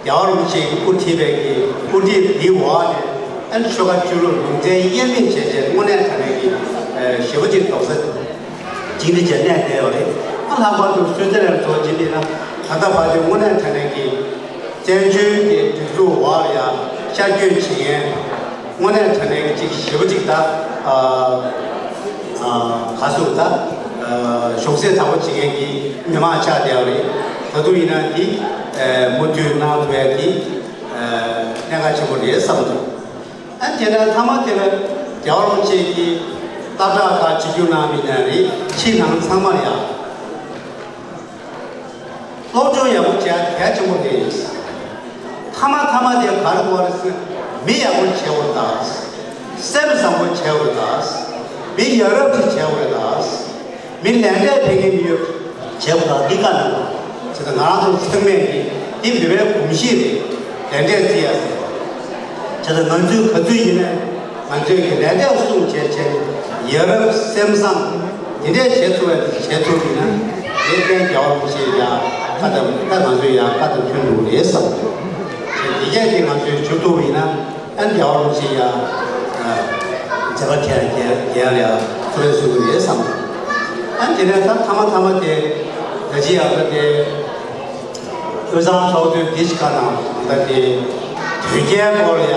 རྒྱལ་བ་རིན་པོ་ཆེ་གིས་དབུ་ཁྲིད་པའི་གི་དབུ་ཁྲིད་འདིའི་འོག་ནས་ཨ་ནི་ཆོལ་ཁ་ཆོས་ལུགས་ལུང་ཚན་དབྱེར་མེད་བྱས་བྱས་དངོས་གནས་དྲང་གནས་ཀྱི་ཞེ་པོ་ཅིག་རྡོག་རྩ་གཅིག་སྒྲིལ་བྱས་གནས་བསྡད་ཡོད་རེད། ཨ་ལྷག་པར་དུ་སུད་སི་ལན་ཚོགས་ཀྱི་འདི་ན་ད་ལྟ་བར་དུ་དངོས་གནས་དྲང་གནས་ཀྱི་བཙན་བྱོལ་གྱི་སྒྲིག་འཛུགས་འོག་ལ་ཡང་ཤར་བསྐྱོད་བྱེད་མཁན་དངོས་གནས་དྲང་གནས་ཀྱི་ཅིག་ཞེ་པོ་ཅིག་ད་ཨ་ཨ་ག་ཟེར་ད། གཞུང་སྲིད་དྲག་པོ་བྱེད་མཁན་གྱི་མི་མང་ཆགས་བསྡད་པ་རེད། ད་དུང་ཡིན་ན་འདི་མུ་མཐུད་གནང་ཐུབ་ཡ་འདི་གནད་འགག་ཆེན་པོ་རེད་བསམ་འདུག་ཨ་དེ་ནས་མཐའ་མ་དེ་ལ་རྒྱལ་བ་རིན་པོ་ཆེ་གིས་སློབ་གྲྭ་ཁག་ཆིབས་བསྒྱུར་གནང་མི་ཡིན་ན་རེད། ཕྱི་ནང་ཚང་མར་ཡང་སློབ་སྦྱོང་ཡག་པོ་བྱེད་ཡ་གལ་ཆེན་པོ་རེད། མཐའ་མ་མཐའ་མ་དེ་ག་རེ་དགོས་རེད་ཟེར་ན། མི་ཡག་པོ་བྱེད་དགོས་རེད་ད། སེམས་བཟང་པོ་བྱེད་དགོས་རེད་ད། མི་ཡ་རབས་ཅིག་བྱེད་དགོས་རེད་ད། མི་ལས་འབྲས་ཕན་མཁན་མི་ཡོད་བྱེད་དགོས་རེད་ད། འདི་བཀའ་གནང་བ། བྱས་ཙང་ང་རང་ཚོ་ཚང་མས་ཀྱིས་འདི་མི་བའི་གོམས་གཤིས་རེད། ལས་འབྲས་བརྩི་ཡ་ཟེར། བྱས་ཙང་ང་ཚོས་ག་ཚོད་ཡིན་ན་ང་ཚོས་ཀྱི་ལས་འབྲས་སྲུང་བྱས་བྱས་ནས་ཡ་རབས་སེམས་བཟང་འདི་འདྲས་བྱེད་ཐུབ་པ་བྱེད་ཐུབ་ཡིན་ན། དེ་བརྟེན་རྒྱལ་བ་རིན་པོ་ཆེ་ཡ་ཁ་དང་ད་ང་ཚོས་ཡ་ཁ་དང་མཐུན་འགྲོ་གི་རེད་བསམ། བྱས་འདི་གས་དེ་ང་ཚོས་བྱེད་ཐུབ་པ་ཡིན་ན། ཨ་ནི་རྒྱལ་བ་རིན་པོ་ཆེ་ཡ་མཛད་པ་གང་ཡང་རྒྱལ་ཡང་ཡ་ཐུབ་པའི་གསུང་གི་རེད་བསམ། ཨ་ནི་དེ་ནས་ད་མཐའ་མ་མཐའ་མ་དེ་ད་ཅི་ཡག་པ་དེ། དབུས་གཙང་ཚོགས་གཙོས་འདི་ཞིག་བཀའ་གནང་། ད་དེ་དོལ་རྒྱལ་སྐོར་ལ་ཡ།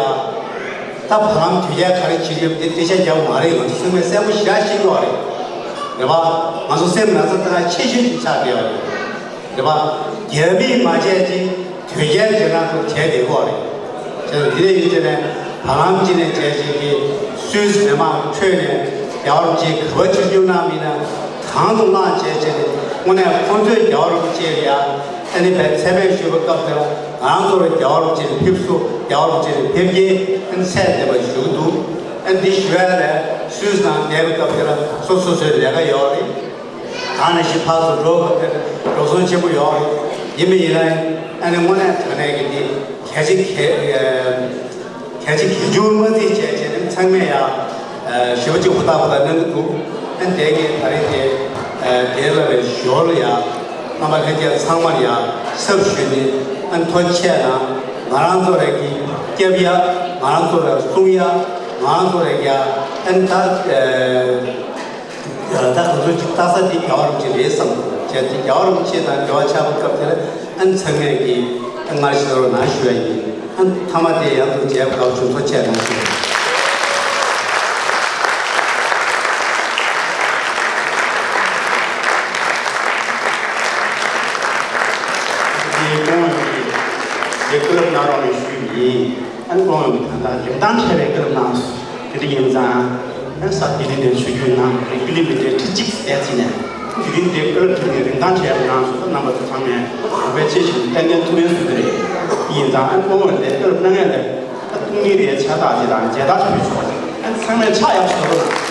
ད་བར་ལམ་དོལ་རྒྱལ་ག་རེ་བྱེད་ཀྱི་ཡོད་དེ་ཏེ་ཤ་རྒྱག་མ་རེད། ང་ཚོ་ཚང་མས་གསལ་པོ་ཞེ་དྲག་ཤེས་ཀྱི་ཡོད་རེད། རེད་པ། ང་ཚོ་སེམས་ན་ཚ་ད་ཆེ་ཤོས་ཅིག་ཆགས་བསྡད་ཡོད་རེད། རེད་པ། རྒྱ་མིས་མ་བྱས་ཅིག་དོལ་རྒྱལ་རྗེས་འབྲང་ཚོ་བྱས་བསྡད་ཀྱི་ཡོད་རེད། བྱས་ཙང་འདི་ནས་ཡིན་ཙང་ནས་བར་ལམ་ཅིག་ནས་བྱས་ཅིག་གི་སུད་སི་མི་མང་ཁྲོད་ནས་རྒྱལ་བ་རིན་པོ་ཆེ་ག་པར་ཆིབས་བསྒྱུར་གནང་མིན་ན། གང་དུ་གནང་བྱས་བྱས་ནས་དངོས་གནས་ཁོང་ཚོས་རྒྱལ་བ་རིན་པོ་ཆེ་ལ་ཡ་ཨ་ནི་བའི་མཚན་སྨད་ཞུས་པའི་སྐབས་དེར་ང་རང་ཚོར་རྒྱལ་བ་རིན་པོ་ཆེ་ལ་ཕེབས་བསུ། རྒྱལ་བ་རིན་པོ་ཆེ་ལ་ཕེབས་སྐྱེལ་ཨ་ནི་ཚད་ལྡན་པ་ཞུ་གི་འདུག་ཨ་ནི་འདི་ཞུ་ཡ་ལས་སུད་སི་ནང་བསྡད་པའི་སྐབས་དེར་སོ་སོ་སོའི་ལས་ཀ་ཡོད་རེད། གང་ནས་ཤི་ཕར་ཚུར་འགྲོ་དགོས་པའི་འགྲོ་སོང་ཆེན་པོ་ཡོད་རེད། ཡིན་པ་ཡིན་ན་ཨ་ནི་དངོས་གནས་དྲང་གནས་ཀྱི་འདི་གལ་ཆེ་གལ་གལ་ཆེ་གལ་ཆུང་མ་བརྩིས་བྱས་བྱས་ནས་ཚང་མས་ཡང་ཞེ་པོ་ཅིག་ཧུར་ཐག་ཧུར་ཐག་གནང་གི་འདུག་ཨ་ནི་དེ་གས་ད་རེས་དེ་དེ་ལ་བའི་ཞོར་ལ་ཡང་རྣམ་པ་ལྷན་རྒྱས་ཚང་མར་ཡང་ཚབ་ཞུས་ནས་ཨ་ནི་ཐུགས་རྗེ་ཆེ་གནང་། ང་རང་ཚོ་རང་གི་སྐྱབས་ཡ། ང་རང་ཚོ་རང་སྲུང་ཡ། ང་རང་ཚོ་རང་གི་ཨ་ནི་ད། ད་ང་ཚོ་ཅིག་ལྟ་ས་དེ་རྒྱལ་བ་རིན་པོ་ཆེ་རེད་བསམ་འདུག་བྱས་ཙང་རྒྱལ་བ་རིན་པོ་ཆེ་དང་འབྲེལ་བ་ཆགས་པའི་སྐབས་དེར་ཨ་ནི་ཚང་མས་ཀྱིས་ཨ་ནི་སྔར་བཞིན་རོགས་གནང་ཞུ་ཡ་ཡིན། ཨ་ནི་མཐའ་མ་དེ་ཡང་དུ་མཇལ་བ་དགའ་བོ་བྱུང་། ཐུགས་རྗེ་ཆེ་གནང་ཞུ། དེའི་གོང་ཡོད་ཀྱི་རྒྱལ་ཁབ་ནང་རོགས་ནས་ཞུས་ཡིན། ཨ་ནི་གོང་ཡོད་ཀྱི་ད་ལྟ་རིན་ཐང་ཆེ་བའི་བཀའ་སློབ་གནང་སོང་། དེ་འདྲ་ཡིན་ཙང་། ཨ་ས་དེ་རིང་འདིར་ཆིབས་བསྒྱུར་གནང་བའི་ཀི་ལི་མི་ཊར་ཁྲི་གཅིག་བསྡད་ཅིག་ནས། དེ་རིང་འདིར་བཀའ་སློབ་དེ་ནས་རིན་ཐང་ཆེ་བ་གནང་སོང་། རྣམ་པ་ཚོ་ཚང་མས་གུས་པ་ཆེ་ཞུ། ཏན་ཏན་ཐུགས་ཕན་གསོས་ཀྱི་རེད། ཡིན་ཙང་ཨ་ཁོང་འདིར་བཀའ་སློབ་གནང་ཡ་ལ་ཨ་ཐུགས་མཉེས་རེ་ཕྱག་རྟགས་ཅིག་དང་མཇལ་དར་ཞུས་ཆོག་ཅིག་ཨ་ཚང་མས་ཕྱག་ཡག་ཞུ་རོགས།